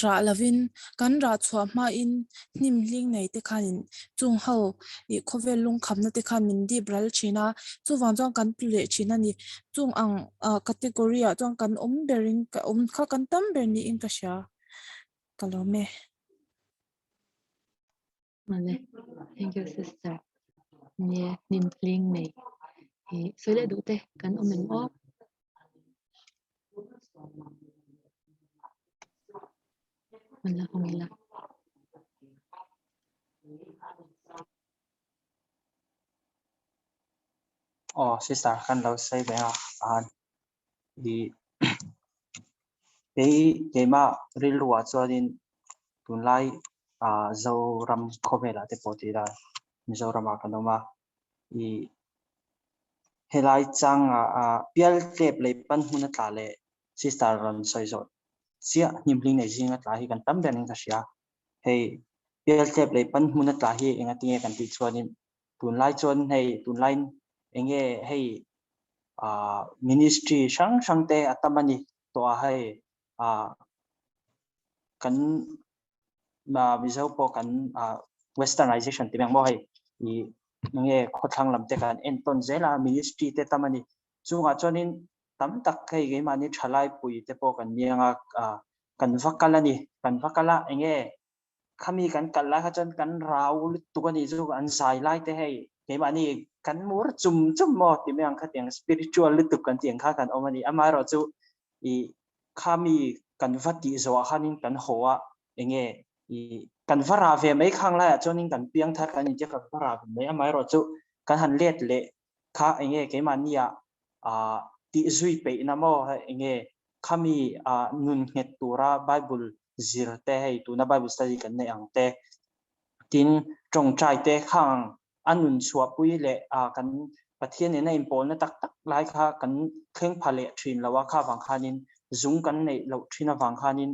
rah lovin kan rah chhuah hmain hnim hling nei te khanin chung ho ih khawvel lungkhamna te khan min dip ral thin a chuvang chuan kan tlu leh thin a ni chung ang ah category ah chuan kan awm berin ka awm kha kan tam ber niin ka hria ka lawm e. Male thank you sister nie hnim hling nei hi sawi leh duh te kan awm em aw. Mala hawng ila. Aw sister kan lo sawi ve a an i kei keimah rilruah chuanin tunlai ah Zoram khawvelah te pawh tih ila Mizoramah kan awm a i helai changa ah pial tlep lei pan hmun a tla leh sister rawn sawi zawh chiah hnimhling nei zinga tla hi kan tam ber in ka hria hei pial tlep lei pan hmun a tla hi engatinge kan tih chuanin tunlai chuan hei tunlai enge hei ah ministry hrang hrang te a tam a ni tawh a hei ah kan Mizo pawh kan westernization tih ang maw hei ih enge khawthlang lam te kan entawn zel a ministry te tam a ni chungah chuanin Tam tak hei keimahni thalai pui te pawh kan niang a, kan va kal a ni. Kan va kal a, enge khami kan kal lai kha chuan kan rau lutuk a nih chu, an zai lai te hei keimahni kan mur chum chum maw ti mai ang khatiang spiritual lutuk kan tih ang kha kan awm a ni. Amaherawhchu i khami kan va tih zawhah khanin kan haw a, enge i kan va rah ve mai khang laiah chuanin kan piang thar kan intia kan va rah ve mai. Amaherawhchu kan han let leh kha enge keimahnia ah tih zui peihna maw enge khami ah nun nghet tura Bible zir te hei tuna Bible study kan neih ang te tin tawngtai te khang a nun chhuahpui leh ah kan Pathian nena inpawlna tak tak lai kha kan thleng pha leh thin lo a, kha vang khanin zung kan neih loh thin avang khanin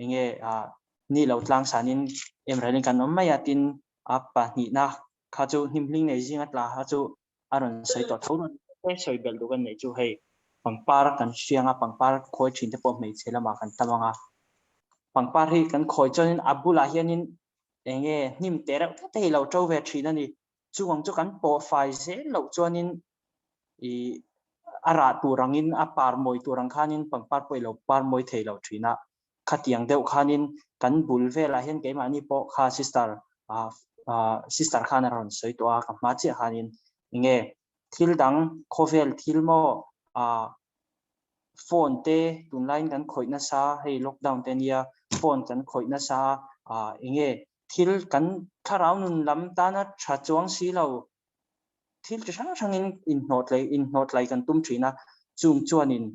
enge ah ni lo tlang sanin emrelin kan awm mai a, tin a pahnihna kha chu hnimhling nei zinga tla kha chu a rawn sawi tawh tho rawn te sawi belh duh kan neih chu hei pangpar kan hriang a, pangpar khawi thin te pawh hmeichhe lamah kan tam ang a, pangpar hi kan khawi chuanin a bulah hianin eng nge hnim te reuh te te hi lo to ve thin a ni, chuvang chu kan pawh fai zel loh chuanin ih a rah tur angin a par mawi tur ang khanin pangpar pawh i lo par mawi thei lo thin a, Khatiang deuh khanin kan bul velah hian keimahni pawh kha sister sister khan a rawn sawi tawh a, ka hma chiah khanin enge thil dang khawvel thil maw phone te tunlaiin kan khawih nasa hei lockdown te ania phone kan khawih nasa enge thil kan thlarau nun lam tana tha chuang si lo thil chi hrang hrangin inhnawhtlai inhnawhtlai kan tum thin a, chung chuanin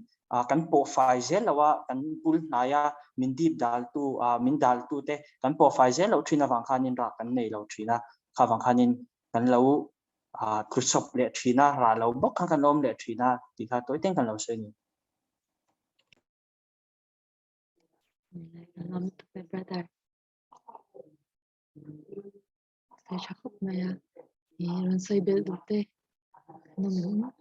kan pawh fai zel lo a, kan bul hnaia min dip daltu min daltu te kan pawh fai zel loh thin avang khanin rah kan nei lo thin a, kha vang khanin kan lo tlusawp leh thin a, rah lo bawk kha kan awm leh thin a tih kha tawi teng kan lo sawi a ni. Brother. Sawi tha khawp mai a, ih rawn sawi belh duh te an awm em?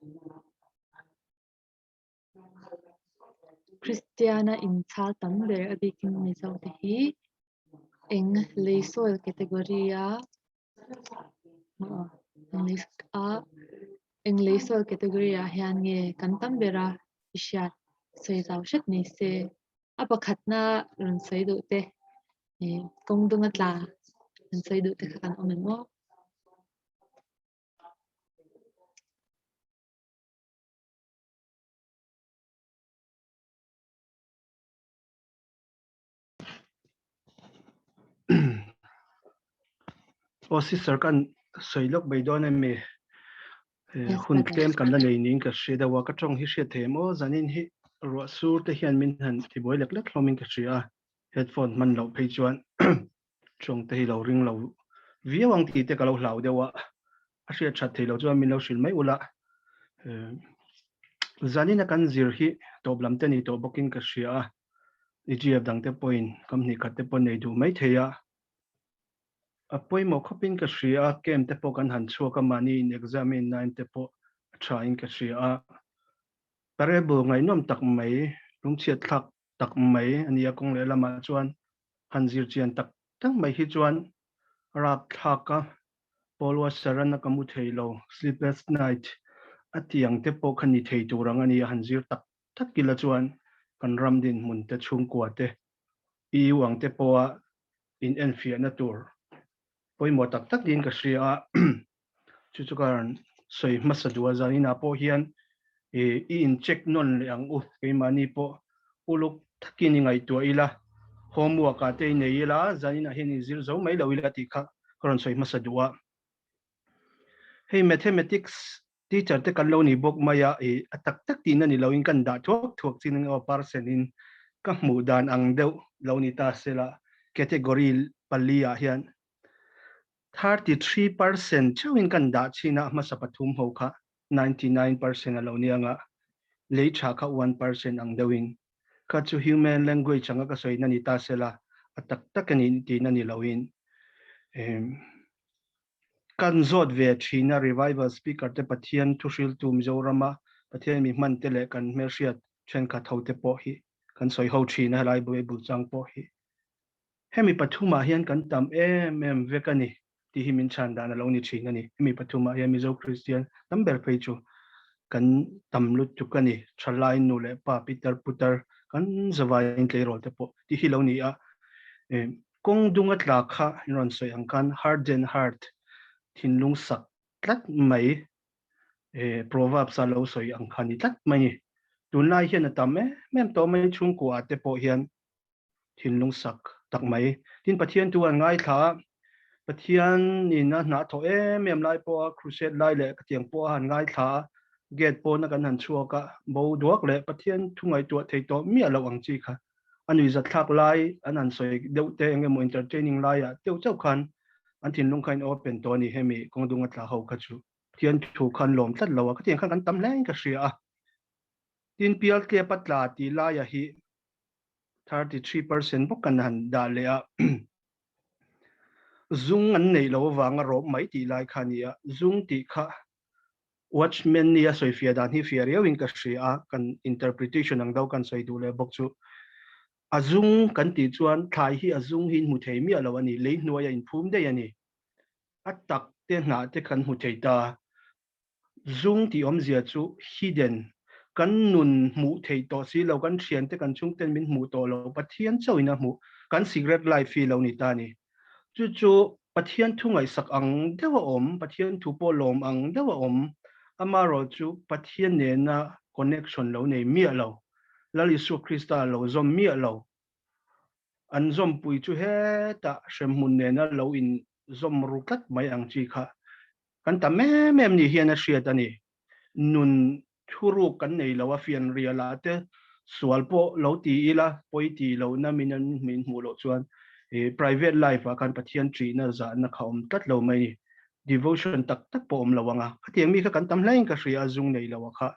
Kristiana inchhal tam ber a bikin Mizo te hi eng lei soil category a eng lei soil category ah hian nge kan tam ber a i hriat sawi zau hret ni se a pakhatna rawn sawi duh te ih kawng dunga tla rawn sawi duh te kha kan awm em aw? Aw sister kan sawi lawk mai dawn em mi? Hun tlem kan la nei niin ka hria deuh a, ka tawng hi hriat thei em aw? Zanin hi ruah sur te hian min han tibuai lek lek hlawmin ka hria a, headphone hman loh phei chuan tawng te hi lo ring lo viau ang tih te ka lo hlau deuh a, a hriat that thei lo chuan min lo hrilh mai ula. Zanin a kan zir hi tawp lam te ni tawh bawkin ka hria a, EGF dang te pawhin company khat te pawh nei duh mai thei a, a pawimawh khawpin ka hria a, camp te pawh kan han chhuak a, mahni in examine nain te pawh a tha in ka hria a, parable ngaihnawm tak mai, lungchhiat thlak tak mai a ni a, kawng leh lamah chuan han zir chian tak tak mai hi chuan rapthlak a, Paul Washer-an a ka mu thei lo, sleepless night a tih ang te pawh kha ni thei tur ang a ni a, han zir tak tak ila chuan kan ram dinhmun te chhungkua te EU ang te pawha in enfiahna tur pawimawh tak tak niin ka hria a, chu chu ka rawn sawi hmasa duh a, zaninah pawh hian i in check nawn leh ang u, keimahni pawh uluk takin i ngaihtuah ila, homework ah te i nei ila, zaninah hian in zir zo mai lo ila tih kha ka rawn sawi hmasa duh a. Hei mathematics Teacher te kan lo ni bawk mai a, i a tak tak tihna ni loin kan dah thuak thuak chin ang aw percent in ka hmuh dan ang deuh lo ni ta sela category pali ah hian 33% theuhin kan dah chin a hmasa pathum ho kha 99% a lo ni anga lei tha kha 1% ang deuhin kha chu human language anga ka sawina ni ta sela a tak tak a ni tihna ni loin Kan zawt ve thin a, Revival Speaker te Pathian thuhriltu Mizorama Pathian mi hman te leh kan hmelhriat thenkhat ho te pawh hi kan sawi ho thin a, helai Bible chang pawh hi hemi pathumah hian kan tam em em vek a ni tih hi min chhan dan a lo ni thin a ni. Hemi pathumah hian Mizo Kristian tam ber phei chu. kan tam lutuk a ni. Thalai nu leh pa pitar putar kan zavaiin tleirawl te pawh tih hi lo ni a. Kawng dunga tla kha in rawn sawi ang khan hardened heart thinlung sak tlat mai Proverbs a lo sawi ang kha ni tlat mai ni. Tunlai hian a tam em em tawh mai chhungkua ah te pawh hian thinlung sak tak mai. Tin Pathian tu an ngaithla a, Pathian in a hnah thawh em em lai pawh a crusade lai leh khatiang pawh a han ngaithla a, gate pawna kan han chhuak a, bo duak leh Pathian thu ngaihtuah thei tawh miah loh ang chi kha a nuihzat thlak lai an han sawi deuh te eng emaw entertaining laiah deuh chauh khan an thinlung kha in open tawh a ni hemi kawng dunga tla ho kha chu Pathian thu khan lawm tlat lo a, khatiang khan kan tam hle in ka hria a. Tin Pialtlepa tla tih laiah hi 33% bawk kan han dah leh a, zung an neih loh avanga rawp mai tih lai kha a ni a, zung tih kha Watchman nia sawifiah dan hi fiah riau in ka hria a, kan interpretation ang deuh kan sawi duh leh bawk chu. A zung kan tih chuan thlai hi a zung hi in hmu thei miah lo a ni, lei hnuai a inphum daih a ni. A tak te hnah te kan hmu thei ta. Zung tih awmzia chu hidden, kan nun hmuh theih tawh si lo, kan thiante kan chhungten min hmuh tawh lo, Pathian chauhin a hmuh, kan secret life hi lo ni ta a ni. Chu chu Pathian thu ngaihsak ang deuh a awm, Pathian thu pawh lawm ang deuh a awm, amaherawh chu Pathian nena connection lo nei miah lo, Lal Isua Krista lo zawm miah lo, an zawmpui chu hetah hremhmun nena lo inzawm ru tlat mai ang chi kha kan tam em em ni hian a hriat a ni. Nun thuruk kan nei lo a, fianrial ah te sual pawh lo ti ila pawi ti lohna min an min hmuh loh chuan private life ah khan Pathian ṭihna zahna kha awm tlat lo mai ni. Devotion tak tak pawh awm lo ang a, khatiang mi kha kan tam hlein ka hria a, zung nei lo a kha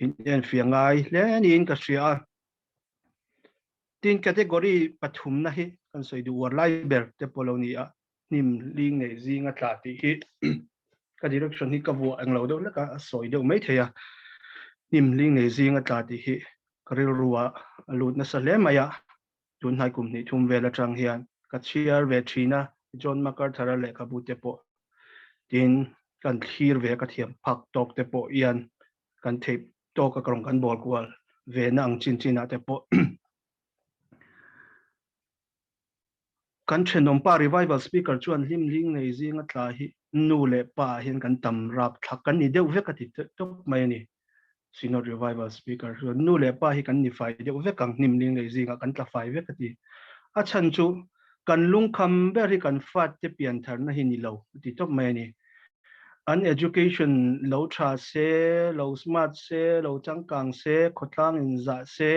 in enfiah ngai hle niin ka hria a. Tin category pathumna hi kan sawi duh uar lai ber te pawh lo ni a, hnim ling nei zinga tla tih hi ka direction hi ka vuah englo deuh hlek a, a sawi deuh mai thei a, hnim ling nei zinga tla tih hi ka rilru ah a lut nasa hle mai a, tunhnai kum hnih thum vel atang hian ka chhiar ve thin a, John MacArthur-a lehkhabu te pawh tin kan thlir ve a ka thiam phak tawk te pawh hian kan theih tawk a ka rawn kan bawl kual ve na ang chin chin ah te pawh Kan thenawmpa revival speaker chuan hlim ling nei zinga tla hi nu leh pa ah hian kan tam rap thlak kan ni deuh vek a ti tawp mai a ni. Synod revival speaker chuan nu leh pa hi kan ni fai deuh vek ang hnim ling nei zingah kan tla fai vek a ti. A chhan chu kan lungkham ber hi kan fate piantharna hi ni lo a ti tawp mai a ni. An education lo tha se, lo smart se, lo changkang se, khawtlang inzah se,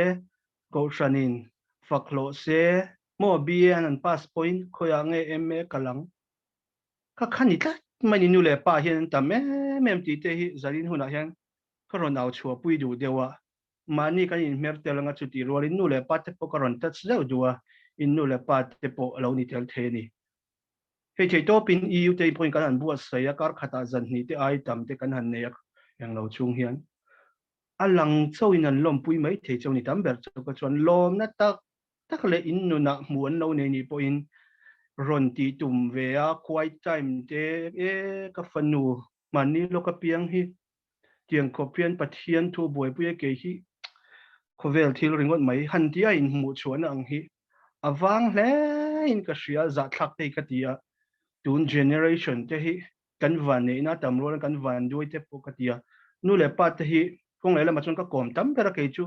Kohhranin fak hlawh se maw BA an an pass pawhin khawiah nge MA kal ang? Ka kha ni tlat mai ni nu leh pa hian an tam em em tih te hi zanin hunah hian ka rawn au chhuahpui duh deuh a, mahni kan inhmer tel anga chutih rualin nu leh pa te pawh ka rawn touch zeuh duh a, in nu leh pa te pawh a lo ni tel thei a ni. Hei thei tawpin EU te pawhin kan han buatsaih a, kar khatah zan hnih te ai tam te kan han nei a englo chung hian. A lang chauhin an lawmpui mai thei chauh ni tam ber chu ka chuan lawmna tak tak leh in nunah hmuh an lo nei nih pawhin rawn tih tum ve a, quiet time te e ka fanu mahni lawk apiang hi tiang khawp hian Pathian thu buaipui a kei hi khawvel thil ringawt mai han tia inhmuh chhuahna ang hi a vang hle in ka hria zahthlak te hi ka ti a, tun generation te hi kan van neihna tam rual kan van duai te pawh ka ti a, nu leh pa te hi kawng leh lamah chuan ka kawm tam ber a kei chu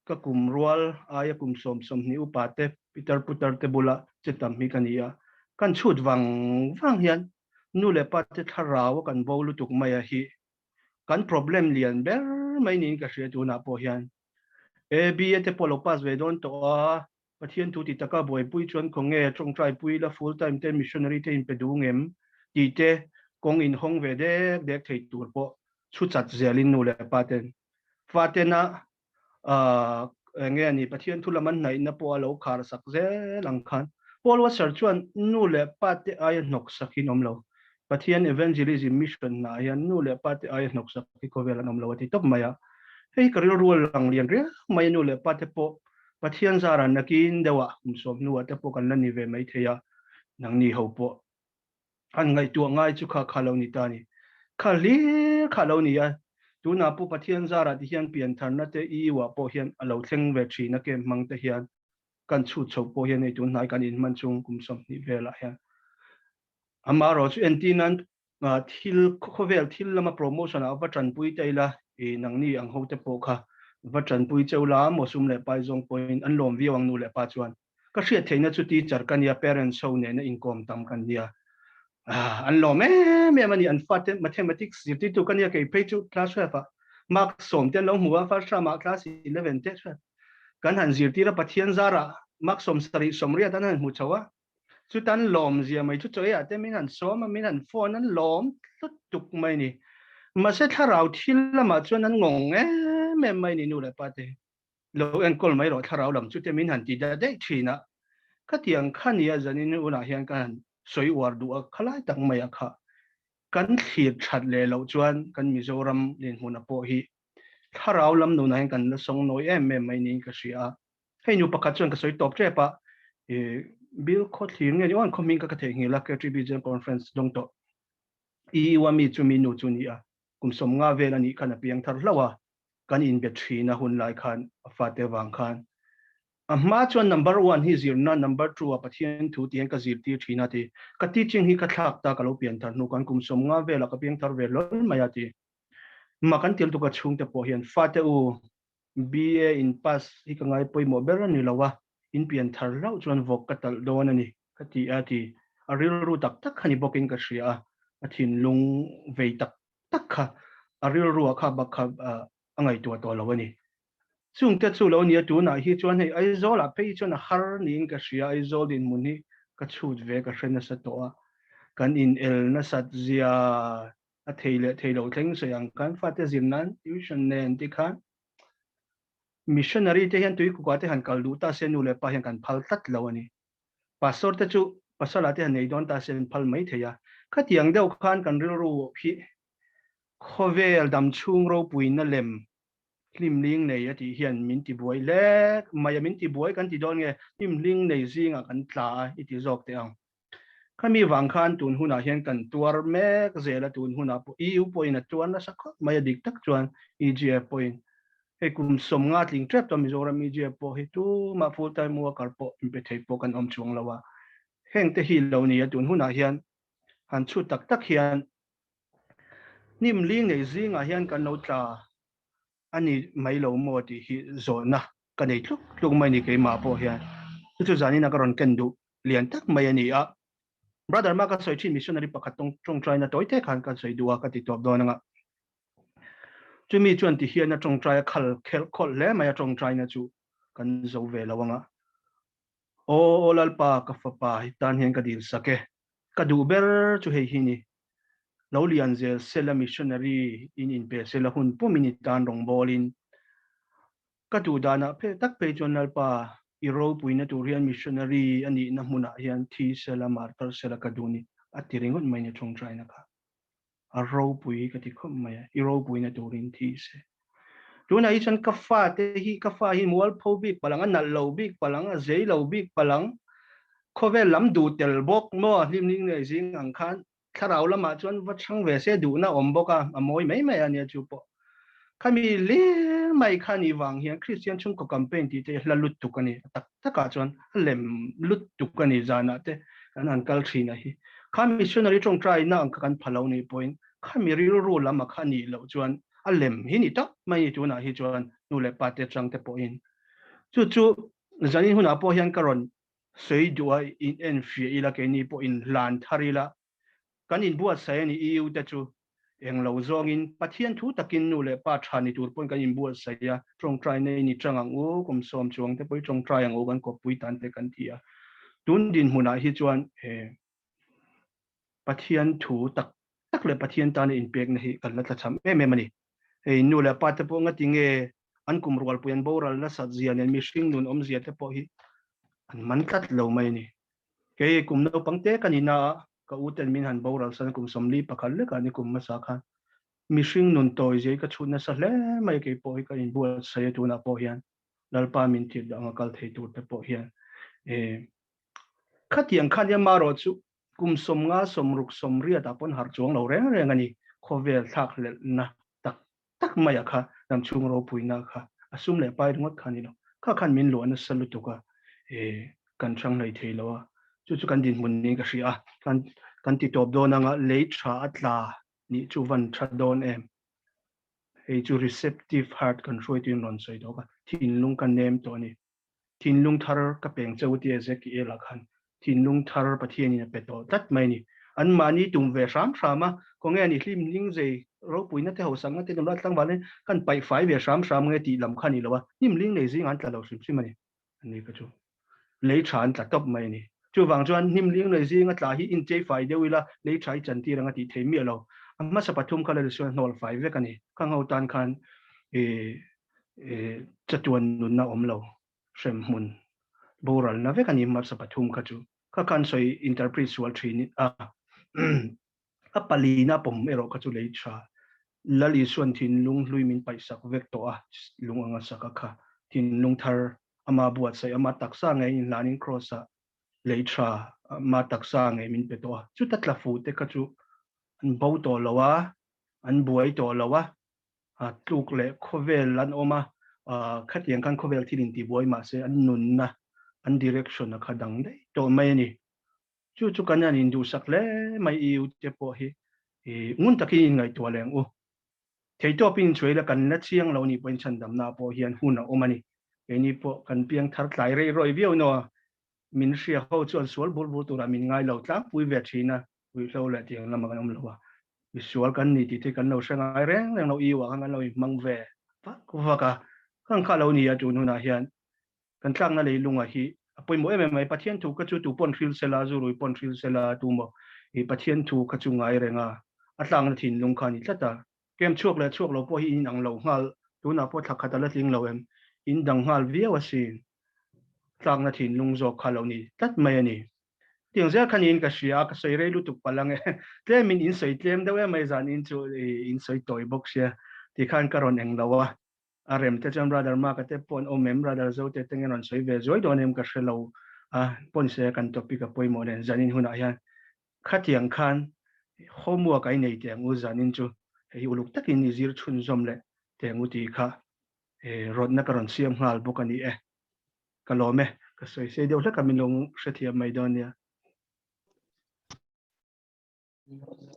ka kum rual aia kum 20 upa te pitar putar te bula che tam hi ka ni a, kan chhut vang vang hian nu leh pa te thlarau a kan bo lutuk mai a hi kan problem lian ber mai niin ka hria tunah pawh hian ABA te pawh lo pass ve dawn tawh a. Pathian thu ti taka buaipui chuan khaw nge tawngtaipui la full time te missionary te inpe duh ngem tih te kawng inhawng ve dek dek thei tur pawh chhu chat zelin nu leh pa ten fa tena eng nge ani Pathian thu lam an hnaihna pawh a lo khar sak zel ang khan Paul Washer chuan nu leh pa te aia hnawk sak in awm lo Pathian evangelism mission hna ah hian nu leh pa te aia hnawk sak hi khawvel an awm lo a ti tawp mai a hei ka rilru a lang lian riau mai a nu leh pa te pawh Pathian zara nakin deuhah kum 10 hnuah te pawh kan la ni ve mai thei a, nangni ho pawh an ngaihtuah ngai chu kha kha lo ni ta a ni. Kha hlir kha lo ni a. Tunah Pu Pathian zarah ti hian piantharna te EU ah pawh hian a lo thleng ve thin a camp hmang te hian kan chhut chho pawh hian hei tun hnai kan inhman chung kum 20 velah hian amaherawh chu entir nan thil khawvel thil lama promotion ah va tanpui ta ila i nangni ang ho te pawh kha va tanpui cheu la maw sum leh pai zawng pawhin an lawm viau ang nu leh pa chuan. Ka hriat theihna chu teacher ka nia, parents ho nena inkawm tam kan nia. An lawm em em a ni, an fate mathematics zirtirtu ka nia kei phei chu class 12 ah mark 10 te an lo hmu a, first term ah class 11 te chuan kan han zirtir a, Pathian zarah mark 70 80 an han hmu chho a, chutan lawm zia mai chu chaw eiah te min han sawm a, min han phone an lawm hlut tuk mai a ni. Mahse thlarau thil lamah chuan an ngawng em em mai a ni nu leh pa te. Lo enkawl mai rawh thlarau lam chu te min han ti daih daih thin a, khatiang kha nia zanin hunah hian ka han sawi uar duh a, khalai tak mai a kha kan thlir that leh loh chuan kan Mizoram dinhmuna pawh hi thlarau lam nunah hian kan la sawng nawi em em mai niin ka hria a. Hei nu pakhat chuan ka sawi tawp tep a, Bill Khawthlir nge ni aw an khaw hming kha ka theihnghilh a, KTB General Conference dawng tawh EU a mi chu mi nu chu ni a, kum 50 vel a nih khan a piang thar hlauh a, kan inbe thin a hun lai khan a fate vang khan a hma chuan number one hi zirna number two a Pathian thu tih hian ka zirtir thin a ti. Ka teaching hi ka thlak ta ka lo pian thar hnu khan kum 50 velah ka piang thar ve hlawl mai a ti. Ma kan til tuk a chhungte pawh hian fate u BA in pass hi ka ngai pawimawh ber a ni lo a, in pian thar hlauh chuan vawk ka talh dawn a ni ka ti a ti. A rilru tak tak kha ni bawkin ka hria a, a thinlung vei tak tak kha a rilru ah kha bak kha a ngaihtuah tawh lo a ni. Chungte chu lo nia tunah hi chuan hei Aizawl ah phei hi chuan a har niin ka hria, Aizawl dinhmun hi ka chhut ve ka hre nasa tawh a, kan in el nasat zia a thei leh thei lo thleng sawi ang khan fate zir nan tuition nen ti khan missionary te hian tuikukah te han kal duh ta se nu leh pa hian kan phal tlat lo a ni. Pastor te chu pasala te han nei dawn ta se an phal mai thei a. Khatiang deuh khan kan rilru hi khawvel dam chhung ropuina lem hlimling nei a tih hian min ti buai hlek mai a, min ti buai kan ti dawn nge hlimling nei zingah kan tla a i ti zawk teh ang. Khami vang khan tun hunah hian kan tuar mek zel a, tun hunah pawh EU pawhin a tuar nasa khawp mai a dik tak chuan EGF pawhin hei kum 50 tling tep tawh Mizoram EGF pawh hi tumah full time worker pawh inpe thei pawh kan awm chuang lo a, heng te hi lo ni a tun hunah hian han chhut tak tak hian hnim ling nei zingah hian kan lo tla a ni mai lo maw tih hi zawhna ka nei tluk tluk mai ni keimah pawh hian chu chu zanin a ka rawn ken duh lian tak mai a ni a. Brother ma ka sawi thin missionary pakhat tawng tawngtaina tawi te khan ka sawi duh a ka ti tawp dawn anga chumi chuan ti hian a tawngtai a khal khelh khawlh hle mai a tawngtaina chu kan zo ve lo anga aw aw Lalpa ka fapa hi tan hian ka dil sak e ka duh ber chu hei hi ni lo lian zel sela missionary in inpe sela hun pumin i tan rawngbawlin ka duh danah phe tak phei chuan Lalpa i ropuina tur hian missionary a nihna hmunah hian thi sela martar sela ka duh ni a ti ringawt mai ni tawngtaina kha a ropui ka ti khawp mai a i ropuina turin thi se tunah hi chuan ka fa te hi ka fa hi mualpho bik palang a nalh lo bik palang a zei lo bik palang khawvel lam duh tel bawk maw hlimhling nei zing ang khan thlarau lamah chuan va chhang ve se duhna awm bawk a a mawi mai mai a nia chu pawh khami lir mai kha ni vang hian Christian chhungkaw campaign tih te hla lut tuk a ni tak takah chuan a lem lut tuk a ni zanah te kan han kal thin a hi kha missionary tawngtai na ang kha kan phalo ni pawhin khami rilru lam a kha nih loh chuan a lem hi ni tak mai ni tunah hi chuan nu leh pa te chang te pawhin chu chu zanin hunah pawh hian ka rawn sawi duh a in en fiah ila keini pawh in hlan thar ila kan inbuatsaih a ni EU te chu eng lo zawngin Pathian thu takin nu leh pa tha ni tur pawhin kan inbuatsaih a tawngtai nei ni chang ang u kum 10 chuang te pawh hi tawngtai ang u kan kawppui tan te kan ti a tun dinhmunah hi chuan he Pathian thu tak tak leh Pathian tana inpekna hi kan la tlachham em em a ni. Hei nu leh pa te pawh ngati nge an kum rualpui an boral nasat zia nen mihring nun awmzia te pawh hi an man tlat lo mai a ni. Kei kum naupang te ka ni na a, ka u ten min han boral san kum 41 lekah ni kum hmasa khan mihring nun tawi zia hi ka chhut nasa hle mai kei pawh hi ka inbuatsaih a tunah pawh hian Lalpa min tirh dah anga kal thei tur te pawh hian khatiang khan hian marawh chu kum 50 60 80 ah pawn har chuang lo reng reng a ni. Khawvel thlakhlelhna tak tak maia kha ram chhung ropuina kha a sum leh pai ringawt kha a ni lo. Kha khan min luah nasa lutuk a, kan hrang hlei thei lo a, chu chu kan dinhmun niin ka hria a, kan kan ti tawp dawn anga lei tha a tla nih chu van tha dawn em? Hei chu receptive heart kan hruaituin rawn sawi tawh ka, thinlung ka nem tawh a ni. Thinlung thar ka peng cheu tia Ezekiel-a khan thinlung thar Pathianin a pe tawh tlat mai a ni. Anmahni tum ve hram hram a, khawnge ani hlim hling zei ropuina te hausakna te nula tlangvalin kan paih fai ve hram hram nge tih lam kha a ni lo a, hnim hling nei zingah an tla lo hrim hrim a ni. Ani kha chu lei tha an tla tawp mai a ni. Chuvang chuan hnim hling nei zinga tla hi inchei fai deuh ila lei tha i chantir ang a tih thei miah lo. A hmasa pathum kha Lalisuan a hnawl fai vek a ni. Khang ho tan khan chatuan nunna awm lo hremhmun boralna vek a ni hmasa pathum kha chu kha khan sawi interpret sual thin a a palina pawm erawh kha chu lei tha Lal Isuan thinlung hlui min paihsak vek tawh a lung anga sak a kha thinlung thar ama buatsaih ama taksa ngei inhlanin cross ah lei tha ama taksa ngei min pe tawh a chuta tla fuh te kha chu an bo tawh lo a an buai tawh lo a tluk leh khawvel an awm a, khatiang khan khawvel thil intibuai mah se an nunna, an direction a kha dang daih tawh mai a ni. Chu chu kan han induhsak hle mai EU te pawh hi ngun takin inngaihtuah leh ang u. Theitawpin inchhuah ila kan la chiang lo nih pawhin chhandamna pawh hian hun a awm a ni. Keini pawh kan piang thar tlai rei rawih viau naw a, min hria ho chuan sual bur bur turah min ngai lo tlangpui ve thin a, ruihhlo leh tiang lamah kan awm lo a, misual kan ni tih te kan lo hre ngai reng reng lo, EU ah khan kan lo inhmang ve vak vak a, khang kha lo ni a tun hunah hian kan tlakna leilunga hi a pawimawh em em mai, Pathian thu kha chu tu pawn hril sela, zu rui pawn hril sela, tu maw i Pathian thu kha chu ngai reng a, a tlakna thinlung kha a ni tlat a, kem chhuak leh chhuak lo pawh hi in ang lo nghal, tunah pawh thla khat a la tling lo em, in dang nghal viau asin, tlakna thinlung zawk kha lo ni tlat mai a ni. Tiang zel kha niin ka hria a, ka sawi rei lutuk palh ang e. Tlemin in sawi tlem deuh em mai zan in chu in sawi tawi bawk sia tikhan ka rawn eng lo a. A rem te chuan Brother Mark-a te pawh an awm em, Brother Zote te nge rawn sawi ve zuai dawn em ka hre lo a, pawn se kan topic a pawimawh nen zanin hunah hian khatiang khan homework a i nei teh ang u zanin chu hei uluk takin i zir chhunzawm leh teh ang u tih kha rawtna ka rawn siam nghal bawk a ni e. Ka lawm e, ka sawi sei deuh hlek a min lo hrethiam mai dawn nia.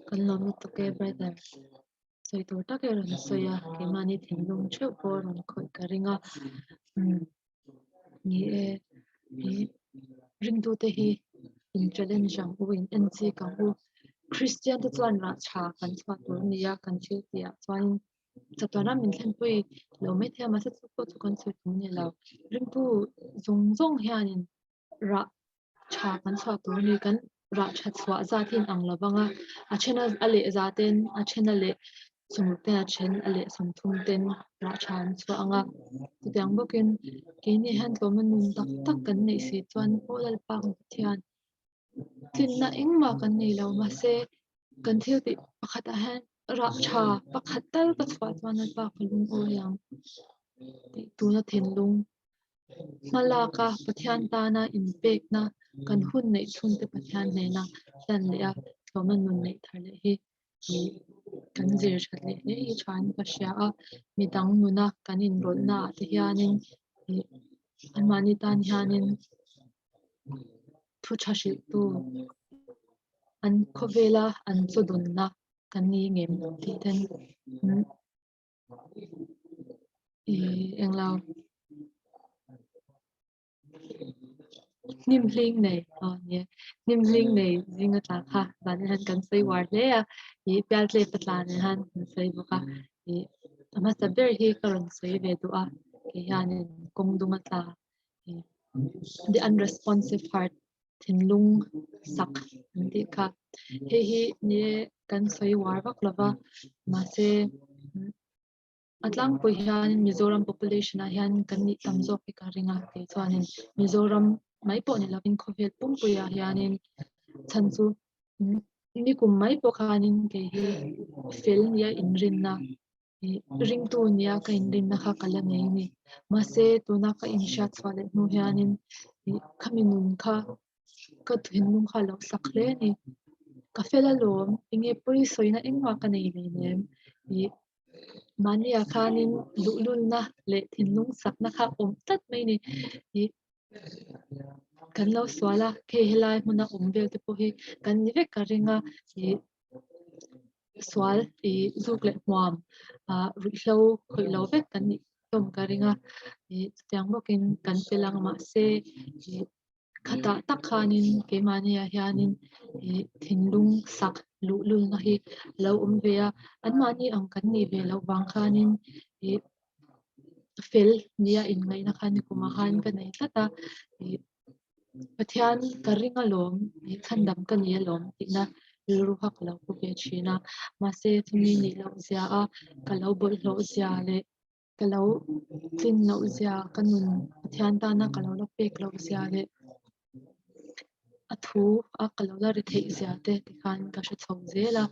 Kan lawm lutuk e brother. Sawi tur tak e rawn sawi a, keimahni thinlung theuh pawh rawn khawih ka ring a. Umm ni e, i ringtute hi in challenge ang u, in en chik ang u. Kristian te chuan rah tha kan chhuah tur a ni a, kan thil tih ah chuan Chatuana min thlenpui lo mai thei a, mahse chu pawh chu kan sawi tum a ni lo. Ringtu zawng zawng hianin rah tha kan chhuah tur a ni. Kan rah tha chhuah zat hi inang lo vang a, a then a leh za ten, a then a leh sawmruk ten, a then a leh sawmthum ten rah tha an chhuah ang a. Chutiang bawkin keini hian tlawmna nun tak tak kan neih si chuan Aw Lalpa kan Pathian tlinna engmah kan nei lo mahse kan thil tih pakhatah hian rah tha pakhat tal ka chhuah chuan Lalpa ka lungawi ang tih tuna thinlung hmalak a Pathian tana inpekna kan hun neih chhun te Pathian hnena hlan leh a tlawmna nun neih thar leh hi kan zir that leh hle hi tha in ka hria a midang nuna kan inrawlhna ah te hianin ih anmahni tan hianin thu tha hrilh tu an khawvela an chaw dawnna kan ni ngem tih ten ih englo hnim hling nei aw ni e hnim hling nei zinga tla kha zanin hian kan sawi uar hle a ih pialtlep a tla nen hian kan sawi bawk a ih a hmasa ber hi ka rawn sawi ve duh a kei hianin kawng duma tla The unresponsive heart thinlung sak an tih kha. Hei hi ni e kan sawi uar vak lova mahse a tlangpui hian Mizoram population ah hian kan nih tam zawk hi ka ring a kei chuanin Mizoram mai pawh ni lovin khawvel pumpuiah hianin chhan chu nikum mai pawh khanin kei hi fel nia inrinna Ringtu nia ka inrinna kha ka la nei a ni. Mahse, tuna ka inhriat chhuah leh hnu hianin khami nun kha ka thinlung kha a lo sak hle a ni. Ka fel alawm, enge pawi sawina engmah ka nei hleinem. Ih mahniah khanin luhlulna leh thinlung sakna kha awm tlat mai ni. Ih kan lo sual a, hei helai hmuna awm vel te pawh hi kan ni vek ka ring a, ih sual ih zuk leh hmuam ah ruihhlo khawih lo vek kan nih hlawm ka ring a, ih chutiang bawkin kan fel ang mahse ih khatah tak khanin keimahniah hianin ih thinlung sak luhlulna hi a lo awm ve a, anmahni ang kan nih ve loh vang khanin ih fel nia inngaihna kha nikumah khan ka nei tlat a, ih Pathian ka ring alawm, ih chhandam ka ni alawm tihna rilru kha ka lo pu ve thin a, mahse chumi nih loh zia a ka lo bawlhhlawh zia leh ka lo tlin loh zia ka nun Pathian tana ka lo la pek loh zia leh a thu a ka lo la ri theih zia te tikhan ka hre chho zel a,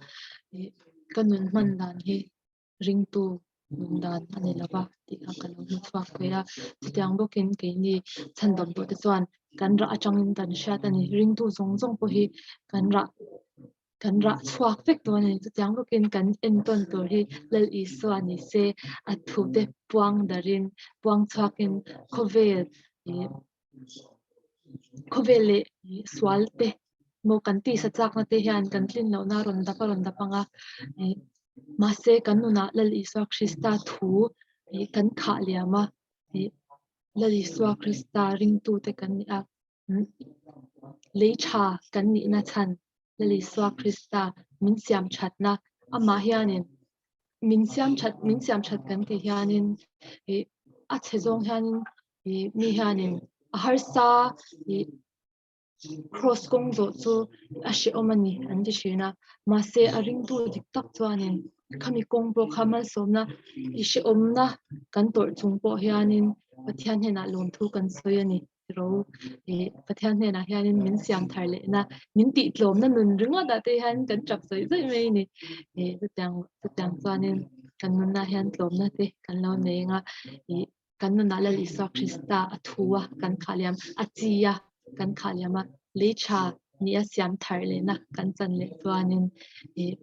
ih ka nun hman dan hi ringtu nun dan a ni lova tih kha ka lo hmu chhuak thei a. Chutiang bawkin keini chhandam tawh te chuan kan rah atangin kan hriat a ni. Ringtu zawng zawng pawh hi kan rah kan rah chhuak vek dawn a ni. Chutiang bawkin kan entawn tur hi Lal Isua ni se a thu te puang darin puang chhuakin khawvel ih khawvel leh sual te maw kan tisa chakna te hian kan tlin lohna a rawn dap a rawn dap ang a ih mahse kan nunah Lal Isua Krista thu ih kan khah liam a ih Lal Isua Krista ringtute kan ni a lei tha kan nihna chhan Lal Isua Krista min siam thatna amah hianin min siam that min siam that kan tih hianin ih a chhe zawng hianin ih mi hianin a harsa ih cross kawng zawh chu a hrehawm a ni an ti thin a mahse a ringtu dik tak chuanin khami kawng pawh kha malsawmna i hrehawmna kan tawrh chung pawh hianin Pathian hnenah lawmthu kan sawi a ni ro ih Pathian hnenah hianin min siam thar lehna min tih tlawmna nun ringawt ah te hian kan tap zawih zawih mai a ni ih chutiang chutiang chuanin kan nunah hian tlawmna te kan lo nei ang a ih kan nunah Lal Isua Krista a thu a kan khah liam a chi a kan khah liam a lei tha ni a siam thar lehna kan chan leh chuanin ih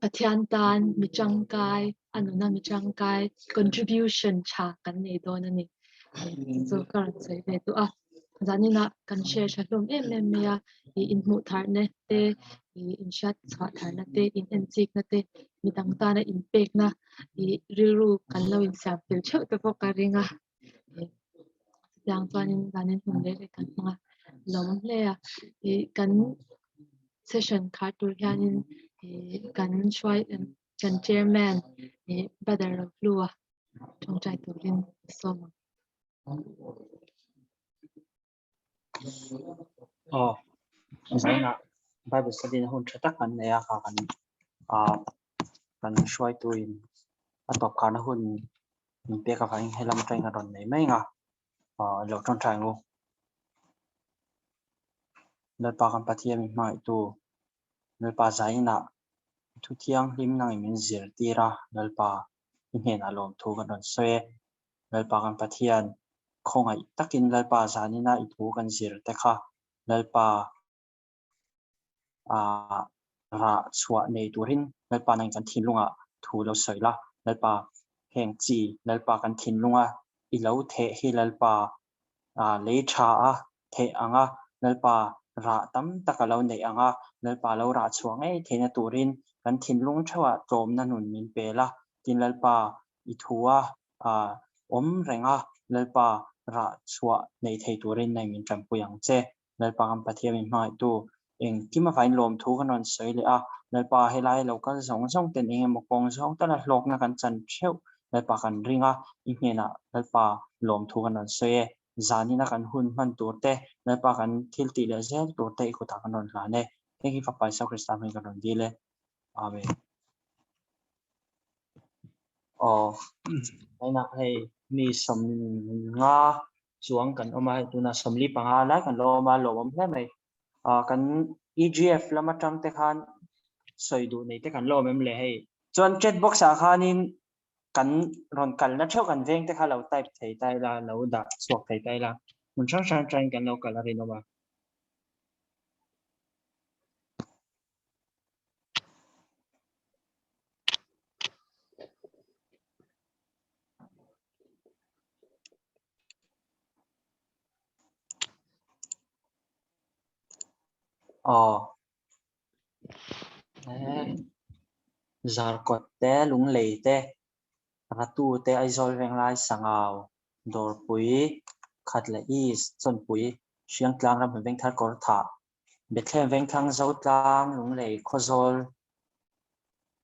Pathian tan mi tangkai a nuna mi tangkai contribution tha kan nei dawn a ni chu ka rawn sawi ve duh a zaninah kan share tha hlawm em em mai a ih inhmuh tharna te ih inhriat chhuah tharna te in enchikna te midang tana inpekna ih rilru kan lo insiam fel theuh te pawh ka ring a ih chutiang chuanin zanin hmun leh leh kan hmang a lawm hle a ih kan session khar tur hianin ih kan hruai kan chairman ih brother Rohlua tawngtai turin a sawm ang. Aw, zainah Bible study na hun tha tak kan nei a kha kan ah kan hruaituin a tawp kharna hun min pek avangin helam atangin a rawn nei mai ang a, ah lo tawngtai ang u. Lalpa kan Pathian min hmangaihtu Lalpa zainah thu thianghlim nangin min zirtir a, Lalpa i hnenah lawmthu kan rawn sawi e. Lalpa kan Pathian, khawngaih takin Lalpa zanina i thu kan zir te kha Lalpa ah rah chhuah nei turin Lalpa nangin kan thinlungah thu lo sawi la, Lalpa heng chi Lalpa kan thinlunga i lo theh hi Lalpa ah lei tha a theh ang a, Lalpa rah tam tak a lo neih ang a, Lalpa lo rah chhuah ngei theihna turin kan thinlung theuhah tlawmna nun min pe la, tin Lalpa i thu a awm reng a, Lalpa rah chhuah nei thei turin nang min tanpui ang che. Lalpa kan Pathian min hmangaihtu engkim avain lawmthu kan rawn sawi leh a, Lalpa helai lo kal zawng zawng ten eng emaw kawng zawng tala hlawkna kan chan theuh Lalpa kan ring a, i hnenah Lalpa lawmthu kan rawn sawi e. Zanina kan hun hman tur te, Lalpa kan thil tih leh zel tur te i kutah kan rawn hlan e. Heng hi Fapa Isua Krista hming kan rawn dil e. Amen. Aw, vawiinah hei mi 50 chuang kan awm a, hei tunah 45 lai kan lo awm a, lawmawm hle mai. Ah kan EGF lam atang te khan sawi duh nei te kan la awm em le hei. Chuan chat box ah khanin kan rawn kalna theuh kan veng te kha lo type thei ta ila, lo dah chhuak thei ta ila, hmun hrang hrang atangin kan lo kal a rinawm a. Aw. Eh, Zarkawt te, Lunglei te, Ratu te, Aizawl Venglai, Sangau, Dawrpui, Khatla East, Chawnpui, Hriangtlang, Ramhmun Vengthar, Kawrthah, Bethlehem Vengthlang, Zotlang, Lunglei, Khawzawl,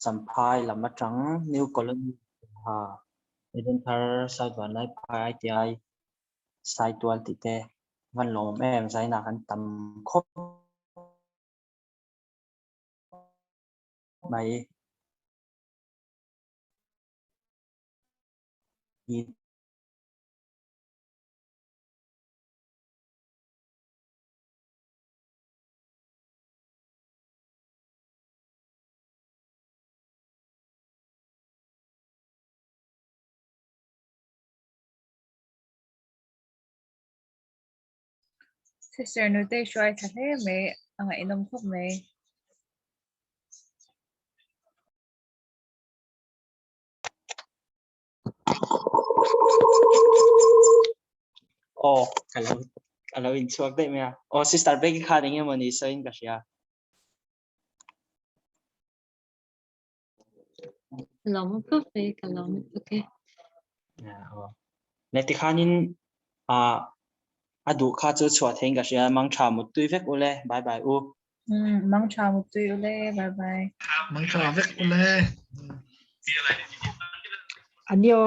Champhai lam atang New Colony, Ha, Edenthar, South Vanlaiphai, ITI, Saitual tih te van lawm em zaina kan tam khawp mai. Sister Nutei hruai tha hle mai a ngaihnawm khawp mai. Aw ka lo ka lo inchhuak daih mai a. Aw sister Becky khan eng emaw ni sawiin ka hria. Lawm khawp mai ka lawm lutuk e. Aw. Le tikhanin a a duh kha chu chhuah theiin ka hria mang tha muttui vek ule bye bye u. Mang tha muttui ule bye bye. Mang tha vek ule. Anio.